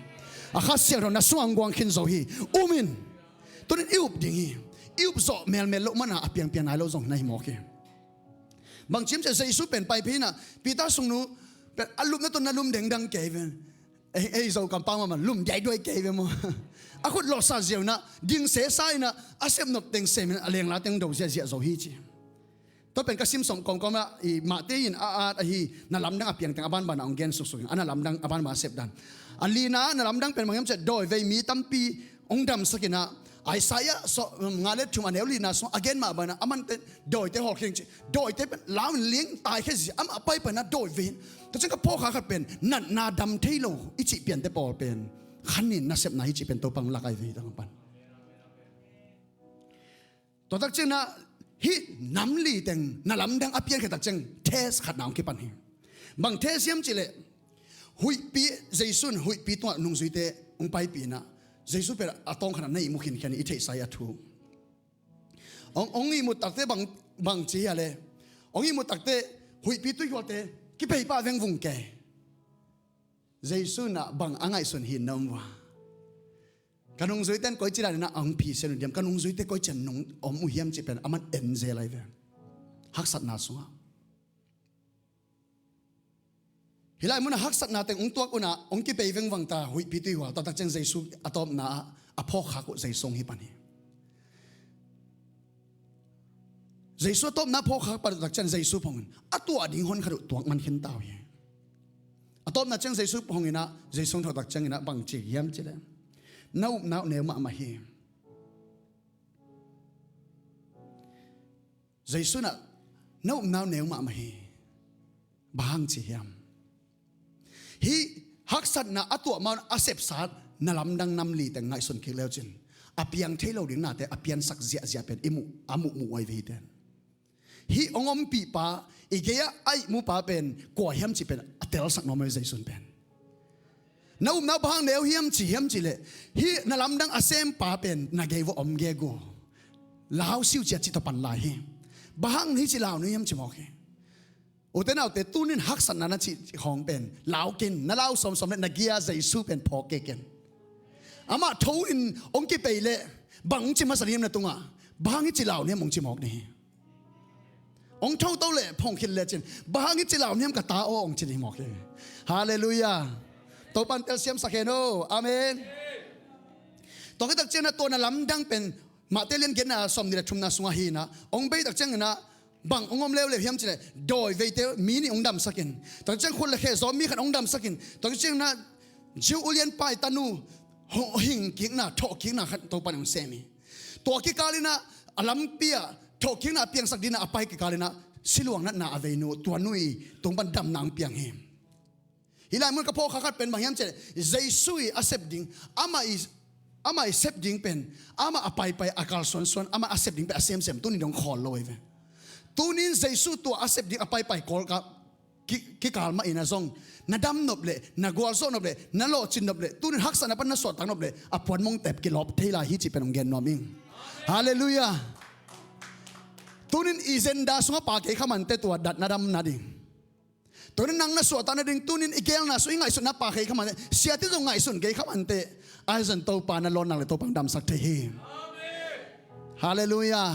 A Kha Siangtho na sungah hong guang khin zo hi. Um in. Tunin i up ding hi. I up zawh melmel loh mana a piangpiang nai lo zong na hi mawk hi. Bang ci hiam cih leh Jesu pen pai phei in ah Peter sungnu pen a lupna tawh na lum dengdang kei ve. Ei, ei Zokam pau mahmah, lum diaiduai kei ve maw? A khut lawhsa ziau in ah, ding sesa in ah, a sep nop teng sem in ah, a lengla teng do ziahziah zo hi ci. Tua pen ka sim sawm kawmkawm ah, i Matthai in a at ahi, na lamdang a piang teng a banban ah hong gen suksuk in, a na lamdang a banban a sep dan. A lina na lamdang pen bang hiam cih leh, dawivei mi tampi hong damsak in ah, Isaiah sawm nga le thum a neu lina sung a gen mah bangin ah, a mante dawite hawlkhia in ci. Dawite pen lau in liang taikhia zia, amah paipai in ah dawivei in. Tua ciang ka phawkha khat pen, natna dam thei lo i cih piante pawl pen, khanin nasepna hi cih pen Topa hong lak ahi ve hi tang pan. Tua tak ciang in ah, hih nam li teng na lamdang a piankhia tak ciang, test khatna hong kipan hi. Bang test hiam cih leh, huihpi, Jesu in huihpi tungah nungzuite hong paipih in ah, Jesu pen a tawng khat ah na ihmu khinkhian in, i theihsa hi a thu. Hong, hong ihmut takteh bang, bang ci hiam leh, hong ihmut takteh huihpi tuihualte kipei pah vengvung kei. Jesu in ah bang a ngaihsun hi na om uh a? Ka nungzuite in koici danin ah hong phisian uh diam, ka nungzuite koici a nung om uh hiam cih pen aman en zel ahi ve. Haksatna sungah. Hih lai munah haksatna teng hong tuak un ah hong kipei vengvang ta huihpi tuihual, tua tak ciang Jesu a tawpna ah a phawkkhak uh Jesu hong hi pan hi. Jesu a tawpna a phawkkhak pan uh tak ciang Jesu phawng in a tuah ding hon khat uh tuak man khin ta uh hi. A tawpna ciang Jesu phawng in ah, Jesu hong thawh tak ciangin ah bang ci hiam cih leh, na upna uh neu mahmah hi. Jesu in ah, na upna uh neu mahmah hi. Bang hang ci hiam? Hih haksatna a tuah ma-un a sepsat na lamdang nam li teng ngaihsun kik leucin, a piang thei lo ding nate a piansak ziahziah pen i muh, a muhmuh uh ahi ve hi ten. Hih hong ompihpa, i gei-ah a ihmupa pen kua hiam cih pen a telsak nuam ahi Jesu in pen. Na upna uh bang hang neu hiam ci hiam cihleh, hih na lamdang a sempa pen na gei vua om gegu. Lau siucia cih tawh pan lai hi. Bang hang hih ci lau nu hiam ci mawk hi. Ute naute, tunin haksatna na cih khawng pen lau ken, na lau sawmsawm le na gia Jesu pen phawk kei ken. Amah tho in hong kipei leh bang hong ci masa ding hiam na tungah? Bang hang hih ci lau nu hiam hong ci mawk ding hi. Hong tho to leh phawng khit lecin, bang hang hih ci lau nu hiam ka ta aw, hong ci ding hi mawk hi. Halleluiah. Topan telsiamsak hen aw. Amen. Tua khit tak ciangin ah tua na lamdang pen Mate lian giatna sawmnih le thumna sungah hi-in ah, hong bei tak ciangin ah bang hong om leuleu hiam cihleh, dawi veite mi nih hong damsak in, tua ciang khut le khe zawm mi khat hong damsak in, tua ciangin ah Jew ulianpa' tanu hong hing kikna, thawh kikna khat Topan hong sem hi. Tua kikal in ah a lampi ah thawh kikna a piangsak dingin ah a pai kikal in ah siluang natna a vei nu, tua nu i tung pan damna hong piang hi. Hih lai mun ka phawk kha khat pen bang hiam cihleh, Jesu i a sep ding, amah i, amah i sep ding pen, amah a paipai a kalsuansuan, amah a sep ding pen a semsem tunin dong khawl lo hi ve. Tunin Jesu tua a sep ding a paipai kawl ka, ki, kikal mah in ah zong na dam nop leh, na gualzawh nop leh, na lawhcin nop leh, tunin haksatna pan na suahtak nop leh, a puan mongtep kilawp thei lai hi cih pen hong gen nuam ing. Halleluiah. Tunin i zenda sungah pa kei kha mante tua dat na damna ding. Tunin nang na suahtak nading, tunin i geelna sung i ngaihsutna pa kei kha mante, siate zong ngaihsun kei kha mante, ahi zong Topa na lawnnak le Topa hong damsak thei hi. Halleluiah.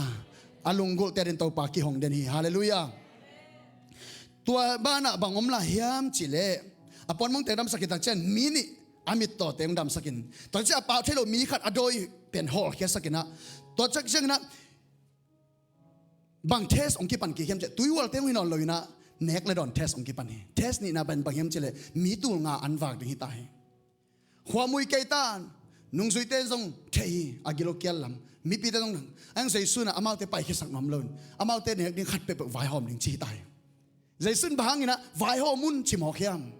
A lunggulhte adingin Topa kihong den hi. Halleluiah. Tua banah bang om lai hiam cihleh, a puan mongtep damsak khit tak ciang mi nih a mittawte hong damsak in, tua ciang a pau thei lo mi khat a dawi pen hawlkhiatsak in ah, tua ciangin ah bang test hong kipan kik hiam cihleh, tuihualte hong hi nawn lo in ah nek le dawn test hong kipan hi. Test nihna pen bang hiam cihleh, mi tul nga an vak ding hi ta hi. Khuamui kei ta, nungzuite zong thei hi, a gilo kial lam. Mipite zong nang, a hang Jesu in ah amaute paikhiasak nuam lo in, amaute nek ding khat peuhpeuh vaihawm ding ci hi ta hi. Jesu in bang hangin ah vaihawm un ci mawk hiam?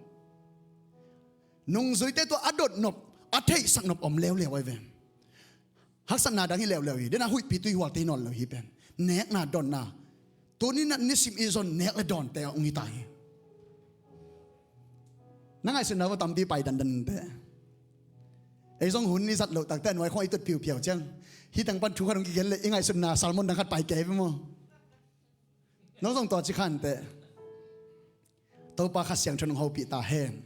Nungzuite tua a dot nop, a theihsak nop om leuleu ahi ve. Haksatna dang hi leuleu hi, den a huihpi tuihualte hi nawn lo hi pen. Nekna, donna. Tuni na nisim i zon nek le dawnte hong hi ta hi. Na ngaihsutna uh tampi pai dandan te. Ei zong hun i zat loh takte a nuai khawng i tut piupiau ciang, hih teng pan thu khat hong kigen leh i ngaihsutna sermon dang khat pai kei ve maw? Nong zong tua ci khan teh. Topa Kha Siangtho in hong hopih ta hen.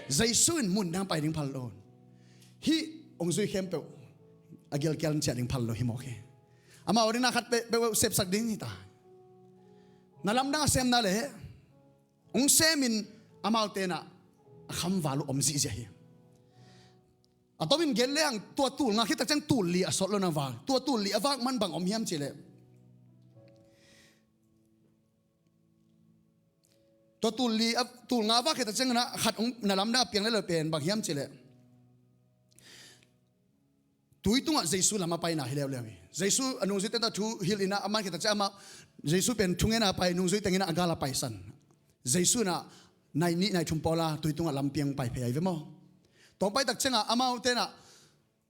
Jesu in mun dang pai ding phal lo. Hih hong zui khempeuh a gilkial in ciah ding phal lo hi mawk hi. Amau ding na khat peuhpeuh sepsak ding hi ta. Na lamdang a semna le hong semin amaute na a khamval uh om zihziah hi. A tomin gen lehang tua tul nga khit tak ciang tul li a sawt lo na vak. Tua tul li a vak man bang om hiam cihleh, tua tul li a, tul nga a vak khit tak ciangin ah khat hong na lamdang a piang lelo pen bang hiam cihleh, tui tungah Jesu lam a paina hi leuleu hi. Jesu a nungzuite tawh thu hilh in ah a man khit tak ciang amah Jesu pen thungetna a pai, nungzuite tengin ah a gal a paisan. Jesu in ah nai nih nai thum pawla tui tungah lam piang pai phei ahi ve maw? Tua hong pai tak ciangah amaute in ah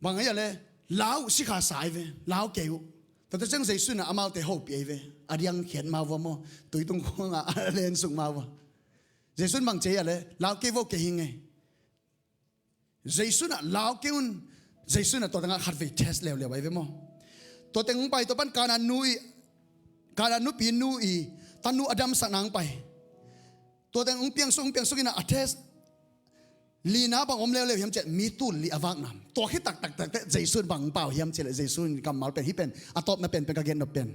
bang ahi a le, lau uh, sikha sa ahi ve, lau kei uh. Tua tak ciang Jesu in ah amaute hopih ahi ve. A diang khiat ma vua maw? Tui tung khawngah a len suk ma vua. Jesu in bang ci ahi a le, lau kei vua, kei hi ngei. Jesu in ah lau kei un. Jesu in ah tua tengah khatvei test leuleu ahi ve maw? Tua teng hong pai, tua pan Kanaan nu i, Kanaan nupi nu i tanu a damsakna hong pai. Tua teng hong piangsuk, hong piangsuk in ah a test lina bang om leuleu hiam cihleh, mi tul li a vakna. Tua khit taktak teh Jesu in bang hong pau hiam cihleh, Jesu in kammal pen hih pen a tawpna penpen ka gen nop pen.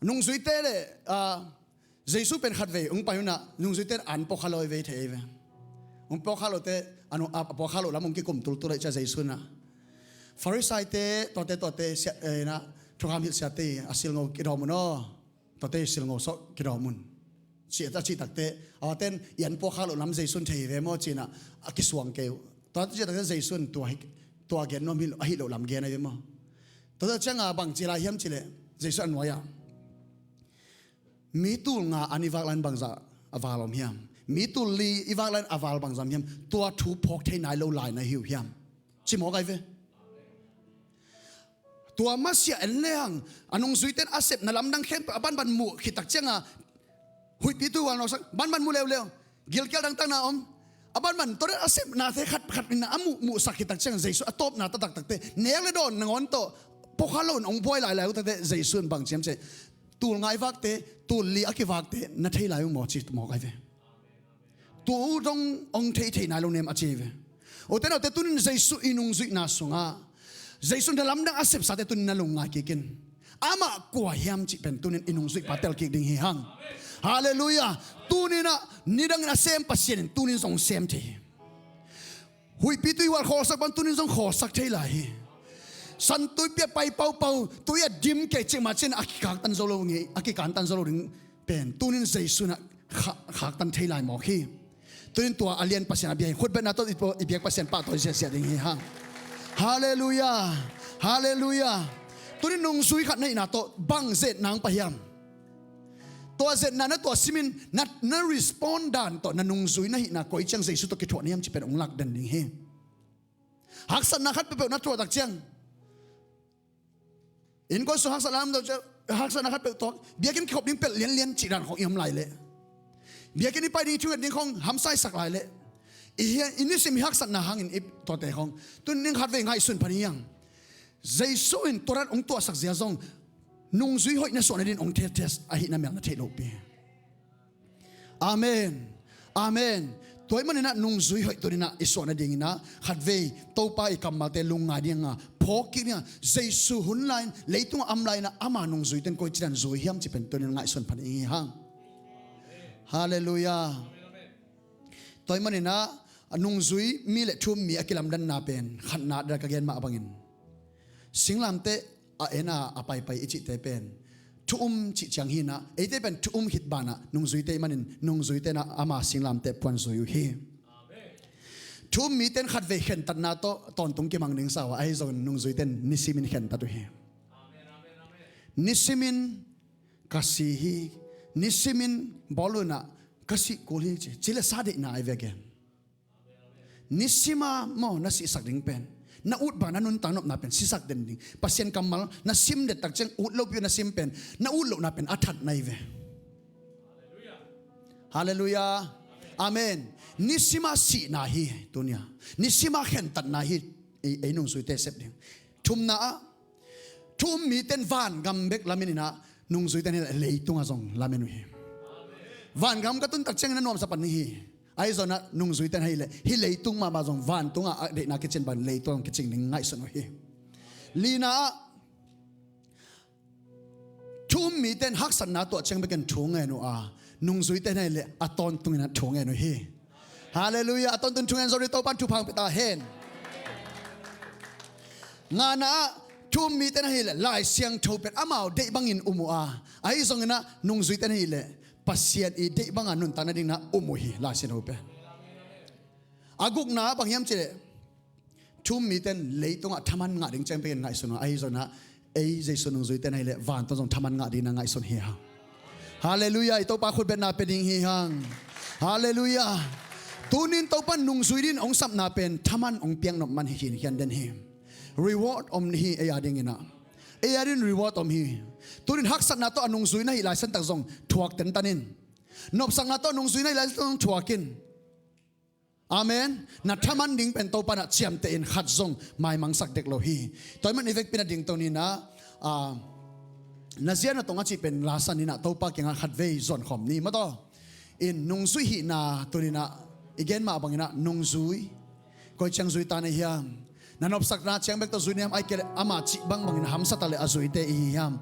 Nungzuite le, ah, Jesu pen khatvei hong pai un ah nungzuite in an pawkha lo ahi ve, thei ahi ve. Hong pawkha lo teh, a nung, a pawkha loh lam hong kikum tultul ahih ciang Jesu in ah, Farisaite, tuate, tuate, sia, eh, in ah, thukham hilh siate, a silngo kidawm un aw. Tuate silngo sawh kidawm un. Ci a cih tak teh, a ua ten i an pawkha loh lam Jesu in thei hi ve maw ci-in ah a kisuang kei uh. Tua cih tak teh Jesu in tua hi, tua gen nuam hi, ahih loh lam gen ahi ve maw? Tua tak ciangah bang ci lai hiam cihleh, Jesu a nuai-ah, mi tul nga an i vak lai-in bangzah a val om hiam? Mi tul li i vak lai-in a val bangzah hiam? Tua thu phawk thei nai lo lai na hi uh hiam? Ci mawk ai ve. Tua masiah en lehang a nungzuite in a sepna lamdang khempeuh a banban muh khit tak cianga huihpi tuihual nawksak, banban mu leuleu, gilkial dangtakna om. A banban tua dan a sepnate khat khat in a muh muhsak khit tak cianga Jesu a tawpna taktakte, nek le dawn nangawn tawh puakha lo in hong buai lailai uh takte Jesu in bang ci hiam cih leh, tul nga i vakte, tul li a kivakte na thei lai uh maw, ci mawk ai ve. Tu dong hong thei thei nai lo nem, a ci ve. Ute naute, tunin Jesu i nungzuihna sungah Jesu na lamdang a sepsate tunin na lungngai kik in. Amah kua hiam cih pen tunin i nungzuihpa tel kik ding hi hang. Halleluiah. Tuninah nidangin a sem Pasian in tunin zong sem thei hi. Huihpi tuihual khawlsak pan tunin zong khawlsak thei lai hi. San tuipi a pai paupau, tui a dim kei cih mah cin a kikaktan zo lo ngei, a kikantan zo lo ding pen tunin Jesu in a kha-, khaktan thei lai mawk hi. Tunin tua a lian Pasian a bia hi. Khutbetna tawh i paw-, i biak Pasian pahtawi siasia ding hi hang. Halleluiah. Halleluiah. Tunin nungzui khat na hihna tawh bang zetna hong pai hiam? Tua zetna na tuah simin na, na respond dan tawh na nungzui na hihna koi ciang Jesu tawh kithuah na hiam cih pen hong lak den ding hi. Haksatna khat peuhpeuh na tuah tak ciang, innkuan sung haksatna lam deuh ciang, haksatna khat peuh tuak, biakinn kikhop ding pelh lianlian cih dan khawng i om lai leh, biakinn i pai ding, i thunget ding khawng hamsa i sak lai leh, i hia-, i nisim i haksatna hangin i tuate khawng, tunin khatvei ngaihsun phan hi hang. Jesu in tua dan hong tuahsak zia zong nungzui hoih na suah nadin hong test, test ahihna mel na theih lopi. Amen. Amen. Tua ahih maninah nungzui hoih tuninah i suah nadinginah khatvei Topa i kammalte lungngai dinga phawk kik dinga Jesu hun lai-in leitungah a om lai-inah ama nungzuite in koici dan zui hiam cih pen tunin ngaihsun phan i hi hang. Halleluiah. Tua ahih maninah a nungzui mi le thu-um mi a kilamdanna pen khatna dal ka gen mah bangin singlamteh a en a, a paipai i cihte pen thu-um cih ciang hinah, eite pen thu-um khit banah nungzuite ahih manin nungzuite inah ama singlamteh puan zui uh hi. Thu-um mite in khatvei khentatna tawh tawntung kimang ding sa uh a, ahi zongin nungzuite in nisimin khentat uh hi. Nisimin ka si hi, nisimin bawl unah ka sih kul hi ci, ci le sa deihna ai ve gen. Nisima maw na sihsak ding pen, na ut bang na nuntak nopna pen sisak den ding. Pasian kammal na sim det tak ciang ut lopi na sim pen, na ut lohna pen a that na hi ve. Halleluiah. Amen. Nisima sihna hi tunia. Nisima khentatna hi ei, ei nungzuite sep ding. Thumna ah thu-um mite in vangam bek lamen inah nungzuite in hileh leitungah zong lamen uh hi. Vangam ka tun tak ciangin a nuamsa pan hi. Ahi zongin ah nungzuite in hileh hih leitung mahmah zong vantungah a deihna kicin bang leitungah kicing ding ngaihsun uh hi. Lina ah thu-um mite in haksatna tuah ciang bekin thu ngen uh a, nungzuite in hileh a tawntungin ah thu ngen uh hi. Halleluiah. A tawntung thungen zo dih, Topan thupha hong pia ta hen. Ngana ah thu-um mite in hileh Lai Siangtho pen amau deih bangin um uh a, ahi zongin ah nungzuite in hileh Pasian i deih banga nuntak nading na um uh hi Lai Siangtho pen. A gukna ah bang hiam cih leh thu-um mite in leitungah thaman ngah ding ciang bekin ngaihsun uh a, ahi zongin ah ei Jesu nungzuite in hileh vantung zong thaman ngah ding na ngaihsun hi hang. Halleluiah. I Topa khutbetna pia ding hi hang. Halleluiah. Tunin Topan nungzui dingin hong sapna pen thaman hong piaknop man hi khinkhian den hi. Reward om hi ei a dinginah. Ei a dingin reward om hi. Tunin haksatna tawh a nungzui na hih laisantak zong thuak tentan in. Nopsakna tawh a nungzui na hih laisantak zong thuak in. Amen. Na thaman ding pen Topa inah ciamteh in khat zong maimangsak dek lo hi. Tua ahih man i vekpi na dingto ninah, ah, na zia na tong a cih pen lasan ninah Topa kiangah khatvei zuankhawm ni maw taw. In nungzui hihna tuninah i gen mah banginah nungzui koi ciang zui ta na hiam? Na nopsakna ciang bek tawh zui na hiam, ahih kei leh ama cih bangbangin hamsa ta leh a zuite i hi hiam?